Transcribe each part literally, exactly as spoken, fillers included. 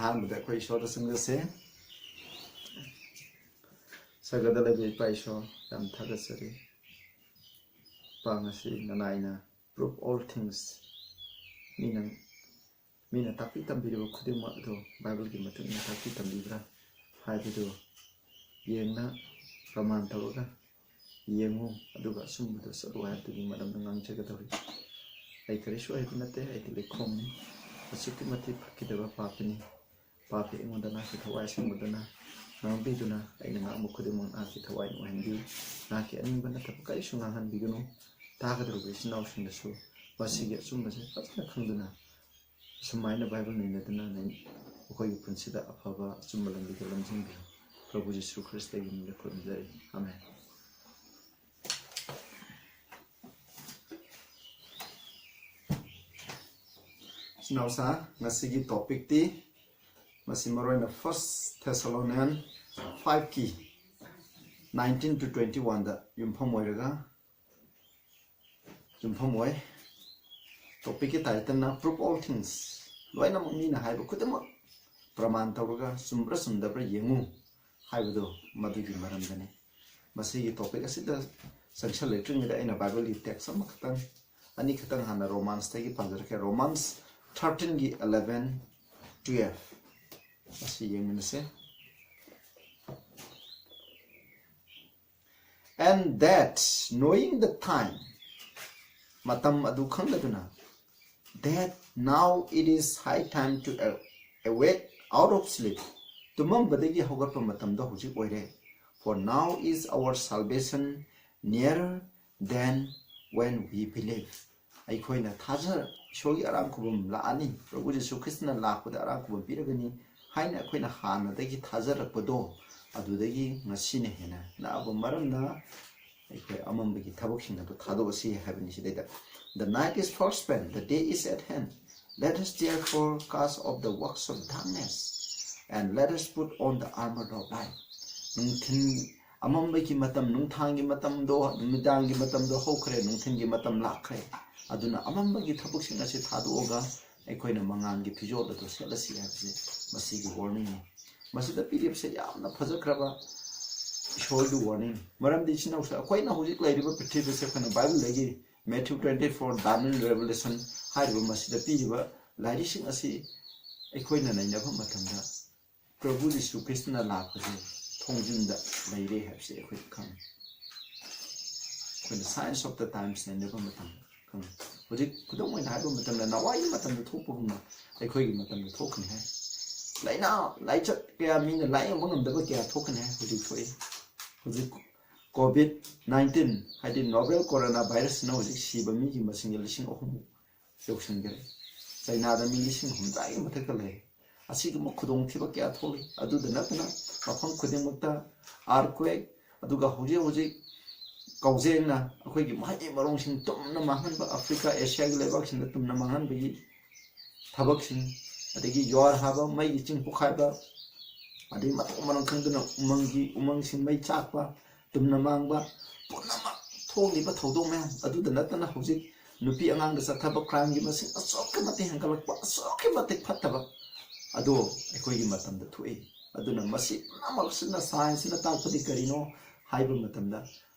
ꯑꯍꯥꯟꯕꯗ ꯑꯩꯈꯣꯏ ꯏꯁꯣꯔꯗ ꯆꯪꯖꯁꯦ꯫ ꯁꯔꯒꯗ ꯂꯩꯕ ꯏꯄꯥ ꯏꯁꯣꯔ, ꯌꯥꯝ ꯊꯥꯒꯠꯆꯔꯤ꯫ ꯏꯄꯥ, ꯉꯁꯤ ꯅꯅꯥꯏꯅ prove all things, ꯃꯤꯅ, ꯃꯤꯅ ꯇꯥꯛꯄꯤ ꯇꯝꯕꯤꯔꯤꯕ ꯈꯨꯗꯤꯡꯃꯛ ꯑꯗꯨ ꯕꯥꯏꯕꯜꯒꯤ ꯃꯇꯨꯡ ꯏꯟꯅ ꯇꯥꯛꯄꯤ ꯇꯝꯕꯤꯕ꯭ꯔꯥ ꯍꯥꯏꯕꯗꯨ ꯌꯦꯡꯅ, ꯄ꯭ꯔꯃꯥꯟ ꯇꯧꯔꯒ ꯌꯦꯡꯉꯨ, ꯑꯗꯨꯒ ꯑꯆꯨꯝꯕꯗ ꯆꯠꯂꯨ ꯍꯥꯏꯕꯗꯨꯒꯤ ꯃꯔꯝꯗ ꯉꯥꯡꯖꯒꯗꯧꯔꯤ꯫ ꯑꯩ ꯀꯔꯤꯁꯨ ꯍꯩꯕ ꯅꯠꯇꯦ, ꯑꯩꯗꯤ ꯂꯩꯈꯣꯝꯅꯤ, ꯑꯁꯨꯛꯀꯤ ꯃꯇꯤꯛ ꯐꯠꯈꯤꯗꯕ ꯄꯥꯄꯤꯅꯤ꯫ ꯄꯥꯄꯤ ꯑꯩꯉꯣꯟꯗ ꯅꯍꯥꯛꯀꯤ ꯊꯋꯥꯏ ꯑꯁꯦꯡꯕꯗꯨꯅ ꯉꯥꯡꯕꯤꯗꯨꯅ, ꯑꯩꯅ ꯉꯥꯡꯕ ꯈꯨꯗꯤꯡꯃꯛ ꯅꯍꯥꯛꯀꯤ ꯊꯋꯥꯏ ꯅꯨꯡꯉꯥꯏꯍꯟꯕꯤꯌꯨ꯫ ꯅꯍꯥꯛꯀꯤ ꯑꯅꯤꯡꯕ ꯅꯠꯇꯕ ꯀꯔꯤꯁꯨ ꯉꯥꯡꯍꯟꯕꯤꯒꯅꯨ꯫ ꯇꯥꯒꯗꯧꯔꯤꯕ ꯏꯆꯤꯟ ꯏꯅꯥꯎꯁꯤꯡꯗꯁꯨ ꯃꯁꯤꯒꯤ ꯑꯆꯨꯝꯕꯁꯦ ꯐꯖꯅ ꯈꯪꯗꯨꯅ, ꯑꯁꯨꯃꯥꯏꯅ ꯕꯥꯏꯕꯜ ꯅꯩꯅꯗꯨꯅ ꯅꯩ-, ꯑꯩꯈꯣꯏꯒꯤ ꯄꯨꯟꯁꯤꯗ ꯑꯐꯕ ꯑꯆꯨꯝꯕ ꯂꯝꯕꯤꯗ ꯂꯝꯖꯤꯡꯕꯤꯌꯨ꯫ ꯄ꯭ꯔꯚꯨ ꯖꯤꯁꯨ ꯈ꯭ꯔꯤꯁꯇꯒꯤ ꯃꯤꯡꯗ ꯈꯨꯔꯨꯝꯖꯔꯤ꯫ ꯑꯥꯃꯦꯟ꯫ ꯏꯆꯤꯟ ꯏꯅꯥꯎꯁꯥ, ꯉꯁꯤꯒꯤ ꯇꯣꯄꯤꯛꯇꯤ ꯃꯁꯤ ꯃꯔꯨ ꯑꯣꯏꯅ First Thessalonian five ꯀꯤ nineteen to twenty one ꯗ ꯌꯨꯝꯐꯝ ꯑꯣꯏꯔꯒ, ꯌꯨꯝꯐꯝ ꯑꯣꯏ꯫ ꯇꯣꯄꯤꯛꯀꯤ ꯇꯥꯏꯇꯜꯅ Prove All Things, ꯂꯣꯏꯅꯃꯛ ꯃꯤꯅ ꯍꯥꯏꯕ ꯈꯨꯗꯤꯡꯃꯛ ꯄ꯭ꯔꯃꯥꯟ ꯇꯧꯔꯒ ꯆꯨꯝꯕ꯭ꯔꯥ ꯆꯨꯝꯗꯕ꯭ꯔꯥ ꯌꯦꯡꯉꯨ ꯍꯥꯏꯕꯗꯣ, ꯃꯗꯨꯒꯤ ꯃꯔꯝꯗꯅꯤ꯫ ꯃꯁꯤꯒꯤ ꯇꯣꯄꯤꯛ ꯑꯁꯤꯗ ꯆꯪꯁꯤꯜꯂꯛꯇ꯭ꯔꯤꯉꯩꯗ ꯑꯩꯅ ꯕꯥꯏꯕꯜꯒꯤ ꯇꯦꯛꯁ ꯑꯃꯈꯛꯇꯪ, ꯑꯅꯤꯈꯛꯇꯪ ꯍꯥꯟꯅ ꯔꯣꯃꯥꯟꯁꯇꯒꯤ ꯄꯥꯖꯔꯛꯀꯦ꯫ ꯔꯣꯃꯥꯟꯁ thirteen ꯒꯤ eleven, twelve ꯑꯁꯤ ꯌꯦꯡꯃꯤꯟꯅꯁꯦ꯫ And that, knowing the time, ꯃꯇꯝ ꯑꯗꯨ ꯈꯪꯂꯗꯨꯅ, that now it is high time to a-, awake out of sleep, ꯇꯨꯝꯃꯝꯕꯗꯒꯤ ꯍꯧꯒꯠꯄ ꯃꯇꯝꯗꯣ ꯍꯧꯖꯤꯛ ꯑꯣꯏꯔꯦ꯫ For now is our salvation nearer than when we believe. ꯑꯩꯈꯣꯏꯅ ꯊꯥꯖ-, ꯏꯁꯣꯔꯒꯤ ꯑꯔꯥꯝ ꯈꯨꯕꯝ ꯂꯥꯛꯑꯅꯤ, ꯄ꯭ꯔꯚꯨ ꯖꯤꯁꯨ ꯈ꯭ꯔꯤꯁꯇꯅ ꯂꯥꯛꯄꯗ ꯑꯔꯥꯝ ꯈꯨꯕꯝ ꯄꯤꯔꯒꯅꯤ ꯍꯥꯏꯅ ꯑꯩꯈꯣꯏꯅ ꯍꯥꯟꯅꯗꯒꯤ ꯊꯥꯖꯔꯛꯄꯗꯣ, ꯑꯗꯨꯗꯒꯤ ꯉꯁꯤꯅ ꯍꯦꯟꯅ ꯅꯛꯑꯕ ꯃꯔꯝꯅ ꯑꯩꯈꯣꯏ ꯑꯃꯝꯕꯒꯤ ꯊꯕꯛꯁꯤꯡ ꯑꯗꯨ ꯊꯥꯗꯣꯛꯑꯁꯤ ꯍꯥꯏꯕꯅꯤ ꯁꯤꯗꯩꯗ꯫ The night is far spent, the day is at hand. Let us therefore cast off the works of darkness, and let us put on the armor of light. ꯅꯨꯡꯊꯤꯜ, ꯑꯃꯝꯕꯒꯤ ꯃꯇꯝ, ꯅꯨꯡꯊꯥꯡꯒꯤ ꯃꯇꯝꯗꯣ, ꯅꯨꯃꯤꯗꯥꯡꯒꯤ ꯃꯇꯝꯗꯣ ꯍꯧꯈ꯭ꯔꯦ, ꯅꯨꯡꯊꯤꯜꯒꯤ ꯃꯇꯝ ꯂꯥꯛꯈ꯭ꯔꯦ꯫ ꯑꯗꯨꯅ ꯑꯃꯝꯕꯒꯤ ꯊꯕꯛꯁꯤꯡ ꯑꯁꯤ ꯊꯥꯗꯣꯛꯑꯒ ꯑꯩꯈꯣꯏꯅ ꯃꯉꯥꯜꯒꯤ ꯐꯤꯖꯣꯜ ꯑꯗꯨ ꯁꯦꯠꯂꯁꯤ ꯍꯥꯏꯕꯁꯦ ꯃꯁꯤꯒꯤ ꯋꯥꯔꯅꯤꯡꯅꯤ꯫ ꯃꯁꯤꯗ ꯄꯤꯔꯤꯕꯁꯦ ꯌꯥꯝꯅ ꯐꯖꯈ꯭ꯔꯕ ꯏꯁꯣꯔꯒꯤ ꯋꯥꯔꯅꯤꯡ꯫ ꯃꯔꯝꯗꯤ ꯏꯆꯤꯟ ꯏꯅꯥꯎꯁꯦ, ꯑꯩꯈꯣꯏꯅ ꯍꯧꯖꯤꯛ ꯂꯩꯔꯤꯕ ꯄ꯭ꯔꯤꯊꯤꯕꯤꯁꯦ ꯑꯩꯈꯣꯏꯅ ꯕꯥꯏꯕꯜꯗꯒꯤ Matthew twenty four, Daniel, Revelation ꯍꯥꯏꯔꯤꯕ ꯃꯁꯤꯗ ꯄꯤꯔꯤꯕ ꯂꯥꯏꯔꯤꯛꯁꯤꯡ ꯑꯁꯤ ꯑꯩꯈꯣꯏꯅ ꯅꯩꯅꯕ ꯃꯇꯝꯗ ꯄ꯭ꯔꯚꯨ ꯖꯤꯁꯨ ꯈ꯭ꯔꯤꯁꯇꯅ ꯂꯥꯛꯄꯁꯦ ꯊꯣꯡꯖꯤꯟꯗ ꯂꯩꯔꯦ ꯍꯥꯏꯕꯁꯦ ꯑꯩꯈꯣꯏ ꯈꯪꯉꯤ꯫ ꯑꯩꯈꯣꯏꯅ Signs of the Times ꯅꯩꯅꯕ ꯃꯇꯝꯗ ꯈꯪꯉꯤ꯫ ꯍꯧꯖꯤꯛ ꯈꯨꯗꯝ ꯑꯣꯏꯅ ꯍꯥꯏꯕ ꯃꯇꯝꯗ ꯅꯋꯥꯏꯒꯤ ꯃꯇꯝꯗ ꯊꯣꯛꯄꯒꯨꯝꯅ ꯑꯩꯈꯣꯏꯒꯤ ꯃꯇꯝꯗ ꯊꯣꯛꯀꯅꯤ ꯍꯥꯏ꯫ ꯂꯥꯏꯅꯥ ꯂꯥꯏꯆꯠ ꯀꯌꯥ, ꯃꯤꯅ ꯂꯥꯏꯌꯦꯡꯕ ꯉꯝꯗꯕ ꯀꯌꯥ ꯊꯣꯛꯀꯅꯤ ꯍꯥꯏ꯫ ꯍꯧꯖꯤꯛ ꯊꯣꯛꯏ꯫ ꯍꯧꯖꯤꯛ COVID nineteen, ꯍꯥꯏꯗꯤ novel coronavirus ꯅ ꯍꯧꯖꯤꯛ ꯁꯤꯕ ꯃꯤꯒꯤ ꯃꯁꯤꯡ ꯂꯤꯁꯤꯡ ꯑꯍꯨꯝ ꯌꯧꯁꯤꯟꯈ꯭ꯔꯦ꯫ ꯆꯩꯅꯥꯗ ꯃꯤ ꯂꯤꯁꯤꯡ ꯍꯨꯝꯗ꯭ꯔꯥꯒꯤ ꯃꯊꯛꯇ ꯂꯩ꯫ ꯑꯁꯤꯒꯨꯝꯕ ꯈꯨꯗꯣꯡꯊꯤꯕ ꯀꯌꯥ ꯊꯣꯛꯂꯤ꯫ ꯑꯗꯨꯗ ꯅꯠꯇꯅ ꯃꯐꯝ ꯈꯨꯗꯤꯡꯃꯛꯇ earthquake, ꯑꯗꯨꯒ ꯍꯧꯖꯤꯛ ꯍꯧꯖꯤꯛ ꯀꯥꯎꯖꯦꯡꯅ ꯑꯩꯈꯣꯏꯒꯤ ꯃꯍꯩ ꯃꯔꯣꯡꯁꯤꯡ ꯇꯨꯝꯅ ꯃꯥꯡꯍꯟꯕ, ꯑꯐ꯭ꯔꯤꯀꯥ, ꯑꯦꯁꯤꯌꯥꯒꯤ ꯂꯩꯕꯥꯛꯁꯤꯡꯗ ꯇꯨꯝꯅ ꯃꯥꯡꯍꯟꯕꯒꯤ ꯊꯕꯛꯁꯤꯡ, ꯑꯗꯒꯤ ꯌꯨꯍꯥꯔ ꯍꯥꯕ, ꯃꯩꯒꯤ ꯆꯤꯡ ꯄꯣꯛꯈꯥꯏꯕ, ꯑꯗꯒꯤ ꯃꯊꯣꯡ ꯃꯔꯝ ꯈꯪꯗꯅ ꯎꯃꯪꯒꯤ, ꯎꯃꯪꯁꯤꯡ ꯃꯩ ꯆꯥꯛꯄ, ꯇꯨꯝꯅ ꯃꯥꯡꯕ, ꯄꯨꯝꯅꯃꯛ ꯊꯣꯛꯂꯤꯕ ꯊꯧꯗꯣꯛ ꯃꯌꯥꯝ ꯑꯗꯨꯗ ꯅꯠꯇꯅ ꯍꯧꯖꯤꯛ ꯅꯨꯄꯤ ꯑꯉꯥꯡꯗ ꯆꯠꯊꯕ crimeꯒꯤ ꯃꯁꯤꯡ ꯑꯁꯨꯛꯀꯤ ꯃꯇꯤꯛ ꯍꯦꯟꯒꯠꯂꯛꯄ, ꯑꯁꯨꯛꯀꯤ ꯃꯇꯤꯛ ꯐꯠꯇꯕ ꯑꯗꯣ ꯑꯩꯈꯣꯏꯒꯤ ꯃꯇꯝꯗ ꯊꯣꯛꯏ꯫ ꯑꯗꯨꯅ ꯃꯁꯤ ꯄꯨꯝꯅꯃꯛꯁꯤꯅ, scienceꯅ ꯇꯥꯛꯄꯗꯤ ꯀꯔꯤꯅꯣ ꯍꯥꯏꯕ ꯃꯇꯝꯗ,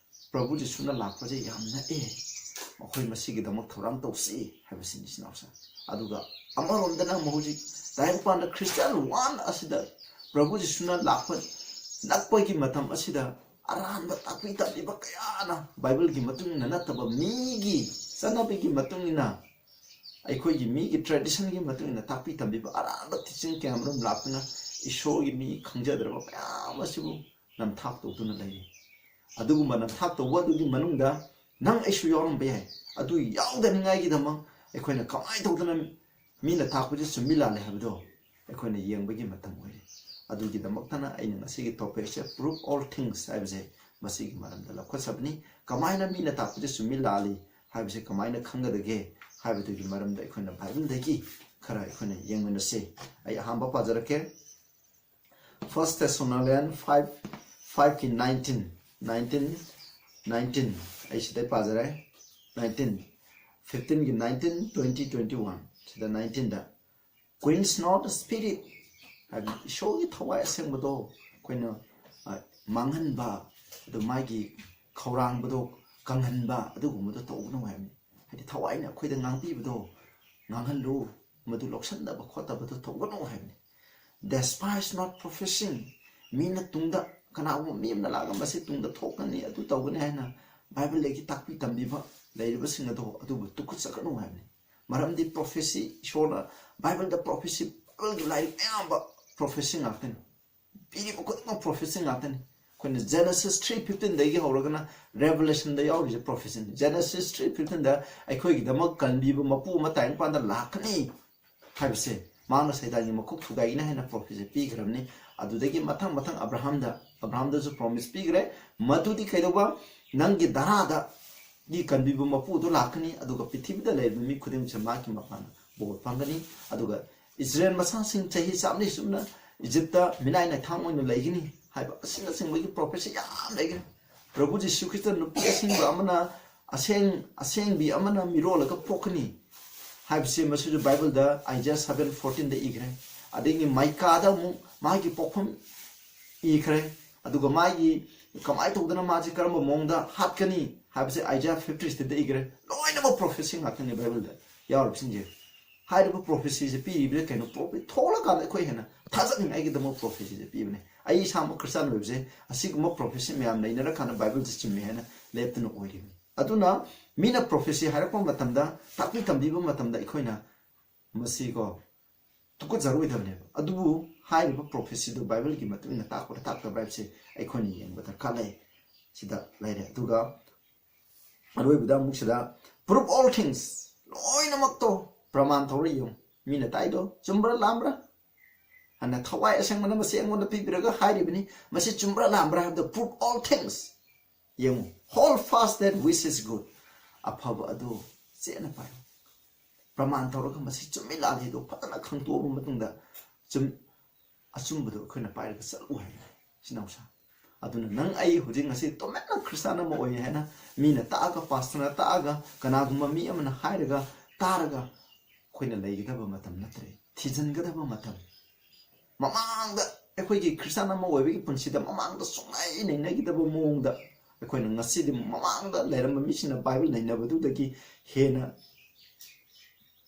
ꯄ꯭ꯔꯚꯨ ꯖꯤꯁꯨꯅ ꯂꯥꯛꯄꯁꯦ ꯌꯥꯝ ꯅꯛꯑꯦ, ꯃꯈꯣꯏ ꯃꯁꯤꯒꯤꯗꯃꯛ ꯊꯧꯔꯥꯡ ꯇꯧꯁꯤ ꯍꯥꯏꯕꯁꯤꯅꯤ, ꯏꯆꯤꯟ ꯏꯅꯥꯎꯁꯤꯡ꯫ ꯑꯗꯨꯒ ꯑꯃꯔꯣꯝꯗꯅ ꯑꯃꯨꯛ ꯍꯧꯖꯤꯛ ꯇꯥꯏꯕꯪꯄꯥꯟꯗ Christian world ꯑꯁꯤꯗ ꯄ꯭ꯔꯚꯨ ꯖꯤꯁꯨꯅ ꯂꯥꯛꯄ ꯅꯛꯄꯒꯤ ꯃꯇꯝ ꯑꯁꯤꯗ ꯑꯔꯥꯟꯕ ꯇꯥꯛꯄꯤ ꯇꯝꯕꯤꯕ ꯀꯌꯥꯅ ꯕꯥꯏꯕꯜꯒꯤ ꯃꯇꯨꯡ ꯏꯟꯅ ꯅꯠꯇꯕ ꯃꯤꯒꯤ ꯆꯠꯅꯕꯤꯒꯤ ꯃꯇꯨꯡ ꯏꯟꯅ, ꯑꯩꯈꯣꯏꯒꯤ ꯃꯤꯒꯤ traditionꯒꯤ ꯃꯇꯨꯡ ꯏꯟꯅ ꯇꯥꯛꯄꯤ ꯇꯝꯕꯤꯕ ꯑꯔꯥꯟꯕ teaching ꯀꯌꯥ ꯃꯔꯨꯝ ꯂꯥꯛꯇꯨꯅ ꯏꯁꯣꯔꯒꯤ ꯃꯤ ꯈꯪꯖꯗ꯭ꯔꯕ ꯃꯌꯥꯝ ꯑꯁꯤꯕꯨ ꯅꯝꯊꯥꯛ ꯇꯧꯗꯨꯅ ꯂꯩꯔꯤ꯫ ꯑꯗꯨꯒꯨꯝꯕ ꯅꯝꯊꯥꯛ ꯇꯧꯕ ꯑꯗꯨꯒꯤ ꯃꯅꯨꯡꯗ ꯅꯪ ꯑꯩꯁꯨ ꯌꯥꯎꯔꯝꯕ ꯌꯥꯏ꯫ ꯑꯗꯨ ꯌꯥꯎꯗꯅꯤꯡꯉꯥꯏꯒꯤꯗꯃꯛ ꯑꯩꯈꯣꯏꯅ ꯀꯃꯥꯏꯅ ꯇꯧꯗꯅ ꯃꯤꯅ ꯇꯥꯛꯄꯁꯦ ꯆꯨꯝꯃꯤ ꯂꯥꯜꯂꯦ ꯍꯥꯏꯕꯗꯣ ꯑꯩꯈꯣꯏꯅ ꯌꯦꯡꯕꯒꯤ ꯃꯇꯝ ꯑꯣꯏꯔꯦ꯫ ꯑꯗꯨꯒꯤꯗꯃꯛꯇꯅ ꯑꯩꯅ ꯉꯁꯤꯒꯤ topicꯁꯦ Prove All Things ꯍꯥꯏꯕꯁꯦ ꯃꯁꯤꯒꯤ ꯃꯔꯝꯗ ꯂꯧꯈꯠꯆꯕꯅꯤ꯫ ꯀꯃꯥꯏꯅ ꯃꯤꯅ ꯇꯥꯛꯄꯁꯦ ꯆꯨꯝꯃꯤ ꯂꯥꯜꯂꯤ ꯍꯥꯏꯕꯁꯦ ꯀꯃꯥꯏꯅ ꯈꯪꯒꯗꯒꯦ ꯍꯥꯏꯕꯗꯨꯒꯤ ꯃꯔꯝꯗ ꯑꯩꯈꯣꯏꯅ ꯕꯥꯏꯕꯜꯗꯒꯤ ꯈꯔ ꯑꯩꯈꯣꯏꯅ ꯌꯦꯡꯃꯤꯟꯅꯁꯤ꯫ ꯑꯩ ꯑꯍꯥꯟꯕ ꯄꯥꯖꯔꯛꯀꯦ꯫ First Thessalonians five, fiveꯀꯤ nineteen, nineteen, nineteen, ꯑꯩ ꯁꯤꯗꯩ ꯄꯥꯖꯔꯦ꯫ Nineteen, fifteenꯒꯤ nineteen, twenty, twenty one꯫ ꯁꯤꯗ nineteenꯗ, "Quench not the spirit", ꯍꯥꯏꯕꯗꯤ ꯏꯁꯣꯔꯒꯤ ꯊꯋꯥꯏ ꯑꯁꯦꯡꯕꯗꯣ ꯑꯩꯈꯣꯏꯅ, ꯑ, ꯃꯥꯡꯍꯟꯕ, ꯑꯗꯨ ꯃꯥꯒꯤ ꯈꯧꯔꯥꯡꯕꯗꯣ ꯀꯪꯍꯟꯕ, ꯑꯗꯨꯒꯨꯝꯕꯗꯣ ꯇꯧꯒꯅꯨ ꯍꯥꯏꯕꯅꯤ꯫ ꯍꯥꯏꯗꯤ ꯊꯋꯥꯏꯅ ꯑꯩꯈꯣꯏꯗ ꯉꯥꯡꯕꯤꯕꯗꯣ ꯉꯥꯡꯍꯜꯂꯨ, ꯃꯗꯨ ꯂꯧꯁꯟꯗꯕ ꯈꯣꯠꯇꯕꯗꯣ ꯇꯧꯒꯅꯨ ꯍꯥꯏꯕꯅꯤ꯫ "Despise not prophesying", ꯃꯤꯅ ꯇꯨꯡꯗ, ꯀꯅꯥꯒꯨꯝꯕ ꯃꯤ ꯑꯃꯅ ꯂꯥꯛꯑꯒ "ꯃꯁꯤ ꯇꯨꯡꯗ ꯊꯣꯛꯀꯅꯤ, ꯑꯗꯨ ꯇꯧꯒꯅꯤ" ꯍꯥꯏꯅ ꯕꯥꯏꯕꯜꯗꯒꯤ ꯇꯥꯛꯄꯤ ꯇꯝꯕꯤꯕ ꯂꯩꯔꯤꯕꯁꯤꯡ ꯑꯗꯣ ꯑꯗꯨꯕꯨ ꯇꯨꯀꯠꯆꯒꯅꯨ ꯍꯥꯏꯕꯅꯤ꯫ ꯃꯔꯝꯗꯤ prophecy, ꯏꯁꯣꯔꯅ ꯕꯥꯏꯕꯜꯗ prophecy, ꯕꯥꯏꯕꯜꯒꯤ ꯂꯥꯏꯔꯤꯛ ꯑꯌꯥꯝꯕ prophecy ꯉꯥꯛꯇꯅꯤ꯫ ꯄꯤꯔꯤꯕ ꯈꯨꯗꯤꯡꯃꯛ prophecy ꯉꯥꯛꯇꯅꯤ꯫ ꯑꯩꯈꯣꯏꯅ Genesis three fifteenꯗꯒꯤ ꯍꯧꯔꯒꯅ Revelationꯗ ꯌꯥꯎꯔꯤꯁꯦ prophecyꯅꯤ꯫ Genesis three fifteenꯗ ꯑꯩꯈꯣꯏꯒꯤꯗꯃꯛ ꯀꯟꯕꯤꯕ ꯃꯄꯨ ꯑꯃ ꯇꯥꯏꯕꯪꯄꯥꯟꯗ ꯂꯥꯛꯀꯅꯤ ꯍꯥꯏꯕꯁꯦ, ꯃꯥꯅ ꯁꯩꯗꯥꯡꯒꯤ ꯃꯀꯣꯛ ꯊꯨꯒꯥꯏꯒꯅꯤ ꯍꯥꯏꯅ prophecy ꯄꯤꯈ꯭ꯔꯕꯅꯤ꯫ ꯑꯗꯨꯗꯒꯤ ꯃꯊꯪ ꯃꯊꯪ ꯑꯕ꯭ꯔꯥꯍꯥꯝꯗ, ꯑꯕ꯭ꯔꯥꯍꯥꯝꯗꯁꯨ promise ꯄꯤꯈ꯭ꯔꯦ, ꯃꯗꯨꯗꯤ ꯀꯩꯗꯧꯕ, ꯅꯪꯒꯤ ꯙꯔꯥꯗꯒꯤ ꯀꯟꯕꯤꯕ ꯃꯄꯨꯗꯨ ꯂꯥꯛꯀꯅꯤ, ꯑꯗꯨꯒ ꯄ꯭ꯔꯤꯊꯤꯕꯤꯗ ꯂꯩꯔꯤꯕ ꯃꯤ ꯈꯨꯗꯤꯡꯃꯛꯁꯦ ꯃꯍꯥꯛꯀꯤ ꯃꯄꯥꯟꯗ ꯕꯣꯔ ꯐꯪꯒꯅꯤ, ꯑꯗꯨꯒ ꯏꯁꯔꯦꯜ ꯃꯆꯥꯁꯤꯡ ꯆꯍꯤ ꯆꯥꯝꯃꯔꯤ ꯆꯨꯞꯅ ꯏꯖꯤꯞꯇ ꯃꯤꯅꯥꯏ ꯅꯥꯏꯊꯥꯡ ꯑꯣꯏꯅ ꯂꯩꯒꯅꯤ ꯍꯥꯏꯕ ꯑꯁꯤꯅꯆꯤꯡꯕꯒꯤ prophecy ꯌꯥꯝ ꯂꯩꯒꯅꯤ꯫ ꯄ꯭ꯔꯚꯨ ꯖꯤꯁꯨ ꯈ꯭ꯔꯤꯁꯇ ꯅꯨꯄꯤ ꯑꯁꯦꯡꯕ ꯑꯃꯅ, ꯑꯁꯦꯡ-, ꯑꯁꯦꯡꯕꯤ ꯑꯃꯅ ꯃꯤꯔꯣꯜꯂꯒ ꯄꯣꯛꯀꯅꯤ ꯍꯥꯏꯕꯁꯦ ꯃꯁꯤꯁꯨ ꯕꯥꯏꯕꯜꯗ Isaiah seven fourteenꯗ ꯏꯈ꯭ꯔꯦ꯫ ꯑꯗꯒꯤ ꯃꯥꯏꯀꯥꯗ ꯑꯃꯨꯛ ꯃꯥꯒꯤ ꯄꯣꯛꯐꯝ ꯏꯈ꯭ꯔꯦ꯫ ꯑꯗꯨꯒ ꯃꯥꯒꯤ ꯀꯃꯥꯏꯅ ꯇꯧꯗꯅ ꯃꯥꯁꯦ ꯀꯔꯝꯕ ꯃꯑꯣꯡꯗ ꯍꯥꯠꯀꯅꯤ ꯍꯥꯏꯕꯁꯦ Isaiah fifty-threeꯗ ꯏꯈ꯭ꯔꯦ꯫ ꯂꯣꯏꯅꯃꯛ prophecy ꯉꯥꯛꯇꯅꯤ ꯕꯥꯏꯕꯜꯗ ꯌꯥꯎꯔꯤꯕꯁꯤꯡꯁꯦ꯫ ꯍꯥꯏꯔꯤꯕ prophecyꯁꯦ ꯄꯤꯔꯤꯕꯁꯦ ꯀꯩꯅꯣ? Prophet ꯊꯣꯛꯂꯀꯥꯟꯗ ꯑꯩꯈꯣꯏ ꯍꯦꯟꯅ ꯊꯥꯖꯅꯤꯡꯉꯥꯏꯒꯤꯗꯃꯛ prophecyꯁꯦ ꯄꯤꯕꯅꯦ꯫ ꯑꯩ ꯏꯁꯥꯃꯛ ꯈ꯭ꯔꯤꯁꯇꯥꯟ ꯑꯣꯏꯕꯁꯦ ꯑꯁꯤꯒꯨꯝꯕ prophecy ꯃꯌꯥꯝ ꯂꯩꯅꯔꯀꯥꯟꯗ ꯕꯥꯏꯕꯜꯁꯦ ꯆꯨꯝꯃꯦ ꯍꯥꯏꯅ ꯂꯦꯞꯇꯅ ꯑꯣꯏꯔꯤꯕꯅꯤ꯫ ꯑꯗꯨꯅ ꯃꯤꯅ prophecy ꯍꯥꯏꯔꯛꯄ ꯃꯇꯝꯗ, ꯇꯥꯛꯄꯤ ꯇꯝꯕꯤꯕ ꯃꯇꯝꯗ ꯑꯩꯈꯣꯏꯅ ꯃꯁꯤꯀꯣ ꯇꯨꯀꯠꯆꯔꯣꯏꯗꯕꯅꯦꯕ꯫ ꯑꯗꯨꯕꯨ ꯍꯥꯏꯔꯤꯕ prophecyꯗꯨ ꯕꯥꯏꯕꯜꯒꯤ ꯃꯇꯨꯡ ꯏꯟꯅ ꯇꯥꯛꯄ꯭ꯔꯥ ꯇꯥꯛꯇꯕ꯭ꯔꯥ ꯍꯥꯏꯕꯁꯦ ꯑꯩꯈꯣꯏꯅ ꯌꯦꯡꯕ ꯗꯔꯀꯥꯔ ꯂꯩ꯫ ꯁꯤꯗ ꯂꯩꯔꯦ꯫ ꯑꯗꯨꯒ ꯑꯔꯣꯏꯕꯗ ꯑꯃꯨꯛ ꯁꯤꯗ "Prove all things", ꯂꯣꯏꯅꯃꯛꯇꯣ ꯄ꯭ꯔꯃꯥꯟ ꯇꯧꯔ ꯌꯦꯡꯉꯨ꯫ ꯃꯤꯅ ꯇꯥꯏꯗꯣ ꯆꯨꯝꯕ꯭ꯔꯥ ꯂꯥꯟꯕ꯭ꯔꯥ? ꯑꯗꯨꯅ ꯊꯋꯥꯏ ꯑꯁꯦꯡꯕꯅ ꯃꯁꯤ ꯑꯩꯉꯣꯟꯗ ꯄꯤꯕꯤꯔꯒ ꯍꯥꯏꯔꯤꯕꯅꯤ, ꯃꯁꯤ ꯆꯨꯝꯕ꯭ꯔꯥ ꯂꯥꯟꯕ꯭ꯔꯥ ꯍꯥꯏꯕꯗꯣ "Prove all things", ꯌꯦꯡꯉꯨ꯫ "Hold fast that which is good", ꯑꯐꯕ ꯑꯗꯨ ꯆꯦꯠꯅ ꯄꯥꯏꯌꯨ꯫ ꯄ꯭ꯔꯃꯥꯟ ꯇꯧꯔꯒ ꯃꯁꯤ ꯆꯨꯝꯃꯤ ꯂꯥꯜꯂꯤ ꯑꯗꯨ ꯐꯖꯅ ꯈꯪꯗꯣꯛꯑꯕ ꯃꯇꯨꯡꯗ ꯆꯨꯝ-, ꯑꯆꯨꯝꯕꯗꯨ ꯑꯩꯈꯣꯏꯅ ꯄꯥꯏꯔꯒ ꯆꯠꯂꯨ ꯍꯥꯏꯕꯅꯤ꯫ ꯁꯤ ꯅꯧꯁꯥ꯫ ꯑꯗꯨꯅ ꯅꯪ ꯑꯩ ꯍꯧꯖꯤꯛ ꯉꯁꯤ ꯇꯨꯃꯤꯟꯅ ꯈ꯭ꯔꯤꯁꯇꯥꯟ ꯑꯃ ꯑꯣꯏꯌꯦ ꯍꯥꯏꯅ ꯃꯤꯅ ꯇꯥꯛꯑꯒ, ꯄꯥꯁꯇꯔꯅ ꯇꯥꯛꯑꯒ, ꯀꯅꯥꯒꯨꯝꯕ ꯃꯤ ꯑꯃꯅ ꯍꯥꯏꯔꯒ ꯇꯥꯔꯒ ꯑꯩꯈꯣꯏꯅ ꯂꯩꯒꯗꯕ ꯃꯇꯝ ꯅꯠꯇ꯭ꯔꯦ, ꯊꯤꯖꯤꯟꯒꯗꯕ ꯃꯇꯝ꯫ ꯃꯃꯥꯡꯗ ꯑꯩꯈꯣꯏꯒꯤ ꯈ꯭ꯔꯤꯁꯇꯥꯟ ꯑꯃ ꯑꯣꯏꯕꯒꯤ ꯄꯨꯟꯁꯤꯗ ꯃꯃꯥꯡꯗ ꯁꯨꯡꯂꯩ ꯅꯩꯅꯈꯤꯗꯕ ꯃꯑꯣꯡꯗ ꯑꯩꯈꯣꯏꯅ ꯉꯁꯤꯗꯤ ꯃꯃꯥꯡꯗ ꯂꯩꯔꯝꯕ ꯃꯤꯁꯤꯡꯅ ꯕꯥꯏꯕꯜ ꯅꯩꯅꯕꯗꯨꯗꯒꯤ ꯍꯦꯟꯅ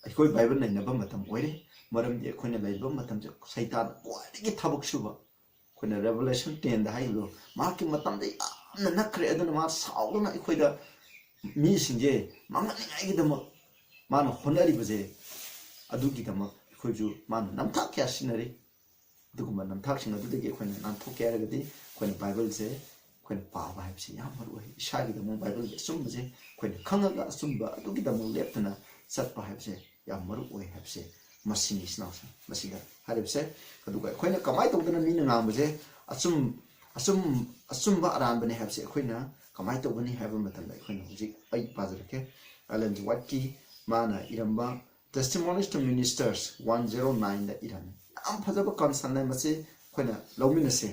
ꯑꯩꯈꯣꯏ ꯕꯥꯏꯕꯜ ꯅꯩꯅꯕ ꯃꯇꯝ ꯑꯣꯏꯔꯦ꯫ ꯃꯔꯝꯗꯤ ꯑꯩꯈꯣꯏꯅ ꯂꯩꯔꯤꯕ ꯃꯇꯝꯁꯦ ꯁꯩꯇꯥꯟ ꯈ꯭ꯋꯥꯏꯗꯒꯤ ꯊꯕꯛ ꯁꯨꯕ, ꯑꯩꯈꯣꯏꯅ Revelation ten ꯗ ꯍꯥꯏꯈꯤꯕꯗꯣ, ꯃꯍꯥꯛꯀꯤ ꯃꯇꯝꯗ ꯌꯥꯝꯅ ꯅꯛꯈ꯭ꯔꯦ꯫ ꯑꯗꯨꯅ ꯃꯥ ꯁꯥꯎꯗꯨꯅ ꯑꯩꯈꯣꯏꯗ ꯃꯤꯁꯤꯡꯁꯦ ꯃꯥꯡꯍꯟꯅꯤꯡꯉꯥꯏꯒꯤꯗꯃꯛ ꯃꯥꯅ ꯍꯣꯠꯅꯔꯤꯕꯁꯦ, ꯑꯗꯨꯒꯤꯗꯃꯛ ꯑꯩꯈꯣꯏꯁꯨ ꯃꯥꯅ ꯅꯝꯊꯥꯛ ꯀꯌꯥ ꯁꯤꯖꯤꯟꯅꯔꯤ꯫ ꯑꯗꯨꯒꯨꯝꯕ ꯅꯝꯊꯥꯛꯁꯤꯡ ꯑꯗꯨꯗꯒꯤ ꯑꯩꯈꯣꯏꯅ ꯅꯥꯟꯊꯣꯛꯀꯦ ꯍꯥꯏꯔꯒꯗꯤ ꯑꯩꯈꯣꯏꯅ ꯕꯥꯏꯕꯜꯁꯦ ꯑꯩꯈꯣꯏꯅ ꯄꯥꯕ ꯍꯥꯏꯕꯁꯤ ꯌꯥꯝ ꯃꯔꯨ ꯑꯣꯏ꯫ ꯏꯁꯥꯒꯤꯗꯃꯛ ꯕꯥꯏꯕꯜꯒꯤ ꯑꯆꯨꯝꯕꯁꯦ ꯑꯩꯈꯣꯏꯅ ꯈꯪꯉꯒ ꯑꯆꯨꯝꯕ ꯑꯗꯨꯒꯤꯗꯃꯛ ꯂꯦꯞꯇꯅ ꯆꯠꯄ ꯍꯥꯏꯕꯁꯦ ꯌꯥꯝ ꯃꯔꯨ ꯑꯣꯏ ꯍꯥꯏꯕꯁꯦ ꯃꯁꯤꯅꯤ, ꯏꯆꯤꯟ ꯏꯅꯥꯎꯁꯤꯡ, ꯃꯁꯤꯗ ꯍꯥꯏꯔꯤꯕꯁꯦ꯫ ꯑꯗꯨꯒ ꯑꯩꯈꯣꯏꯅ ꯀꯃꯥꯏꯅ ꯇꯧꯗꯅ ꯃꯤꯅ ꯉꯥꯡꯕꯁꯦ ꯑꯆꯨꯝ ꯑꯆꯨꯝ ꯑꯆꯨꯝꯕ ꯑꯔꯥꯟꯕꯅꯦ ꯍꯥꯏꯕꯁꯦ ꯑꯩꯈꯣꯏꯅ ꯀꯃꯥꯏꯅ ꯇꯧꯒꯅꯤ ꯍꯥꯏꯕ ꯃꯇꯝꯗ ꯑꯩꯈꯣꯏꯅ ꯍꯧꯖꯤꯛ ꯑꯩ ꯄꯥꯖꯔꯛꯀꯦ꯫ ꯑꯦꯂꯦꯟ ꯖꯤ ꯋꯥꯏꯠꯀꯤ ꯃꯥꯅ ꯏꯔꯝꯕ Testimonies to Ministers one zero nine ꯗ ꯏꯔꯝꯃꯤ꯫ ꯌꯥꯝ ꯐꯖꯕ ꯀꯟꯁꯟꯅꯦ, ꯃꯁꯤ ꯑꯩꯈꯣꯏꯅ ꯂꯧꯃꯤꯟꯅꯁꯦ꯫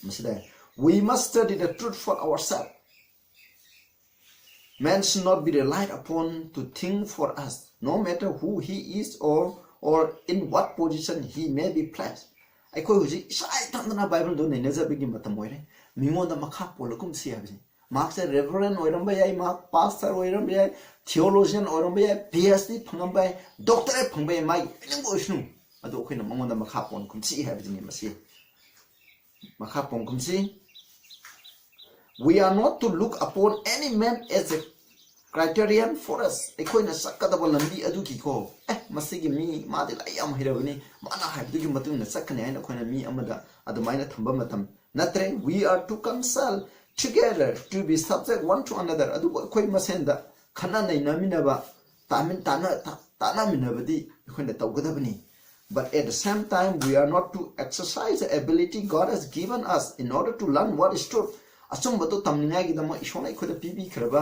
ꯃꯁꯤꯗ, "We must study the truth for ourselves. Man should not be relied upon to think for us, no matter who he is or, or in what position he may be placed." ꯑꯩꯈꯣꯏ ꯍꯧꯖꯤꯛ ꯏꯁꯥ ꯏꯊꯟꯗꯅ ꯕꯥꯏꯕꯜꯗꯣ ꯅꯩꯅꯖꯕꯒꯤ ꯃꯇꯝ ꯑꯣꯏꯔꯦ꯫ ꯃꯤꯉꯣꯟꯗ ꯃꯈꯥ ꯄꯣꯜꯂꯒꯨꯝꯁꯤ ꯍꯥꯏꯕꯁꯦ꯫ ꯃꯍꯥꯛꯁꯦ ꯔꯦꯚꯔꯦꯟ ꯑꯣꯏꯔꯝꯕ ꯌꯥꯏ, ꯃꯍꯥꯛ ꯄꯥꯁꯇꯔ ꯑꯣꯏꯔꯝꯕ ꯌꯥꯏ, ꯊꯤꯑꯣꯂꯣꯖꯤꯌꯟ ꯑꯣꯏꯔꯝꯕ ꯌꯥꯏ, ꯄꯤ ꯑꯩꯆ ꯗꯤ ꯐꯪꯉꯝꯕ ꯌꯥꯏ, ꯗꯣꯛꯇꯔꯦꯠ ꯐꯪꯕ ꯌꯥꯏ, ꯃꯥꯒꯤ ꯑꯣꯏꯅꯤꯡꯕ ꯑꯣꯏꯁꯅꯨ꯫ ꯑꯗꯣ ꯑꯩꯈꯣꯏꯅ ꯃꯉꯣꯟꯗ ꯃꯈꯥ ꯄꯣꯟ ꯀꯨꯝꯁꯤ ꯍꯥꯏꯕꯗꯨꯅꯤ ꯃꯁꯤ꯫ ꯃꯈꯥ ꯄꯣꯟ ꯀꯨꯝꯁꯤ꯫ "We are not to look upon any man as a criterion for us." ꯑꯩꯈꯣꯏꯅ ꯆꯠꯀꯗꯕ ꯂꯝꯕꯤ ꯑꯗꯨꯒꯤꯀꯣ, "ꯑꯦ, ꯃꯁꯤꯒꯤ ꯃꯤ, ꯃꯥꯗꯤ ꯂꯥꯏꯔꯤꯛ ꯌꯥꯝ ꯍꯩꯔꯕꯅꯤ, ꯃꯥꯅ ꯍꯥꯏꯕꯗꯨꯒꯤ ꯃꯇꯨꯡ ꯏꯟꯅ ꯆꯠꯀꯅꯤ" ꯍꯥꯏꯅ ꯑꯩꯈꯣꯏꯅ ꯃꯤ ꯑꯃꯗ ꯑꯗꯨꯃꯥꯏꯅ ꯊꯝꯕ ꯃꯇꯝ ꯅꯠꯇ꯭ꯔꯦ꯫ "We are to consult together, to be subject one to another." ꯑꯗꯨꯕꯨ ꯑꯩꯈꯣꯏ ꯃꯁꯦꯟꯗ ꯈꯟꯅ ꯅꯩꯅꯃꯤꯟꯅꯕ, ꯇꯥꯃꯤꯟ-, ꯇꯥꯅ-, ꯇꯥ-, ꯇꯥꯅꯃꯤꯟꯅꯕꯗꯤ ꯑꯩꯈꯣꯏꯅ ꯇꯧꯒꯗꯕꯅꯤ꯫ "But at the same time, we are not to exercise the ability God has given us in order to learn what is truth." ꯑꯆꯨꯝꯕꯗꯣ ꯇꯝꯅꯤꯡꯉꯥꯏꯒꯤꯗꯃꯛ ꯏꯁꯣꯔꯅ ꯑꯩꯈꯣꯏꯗ ꯄꯤꯕꯤꯈ꯭ꯔꯕ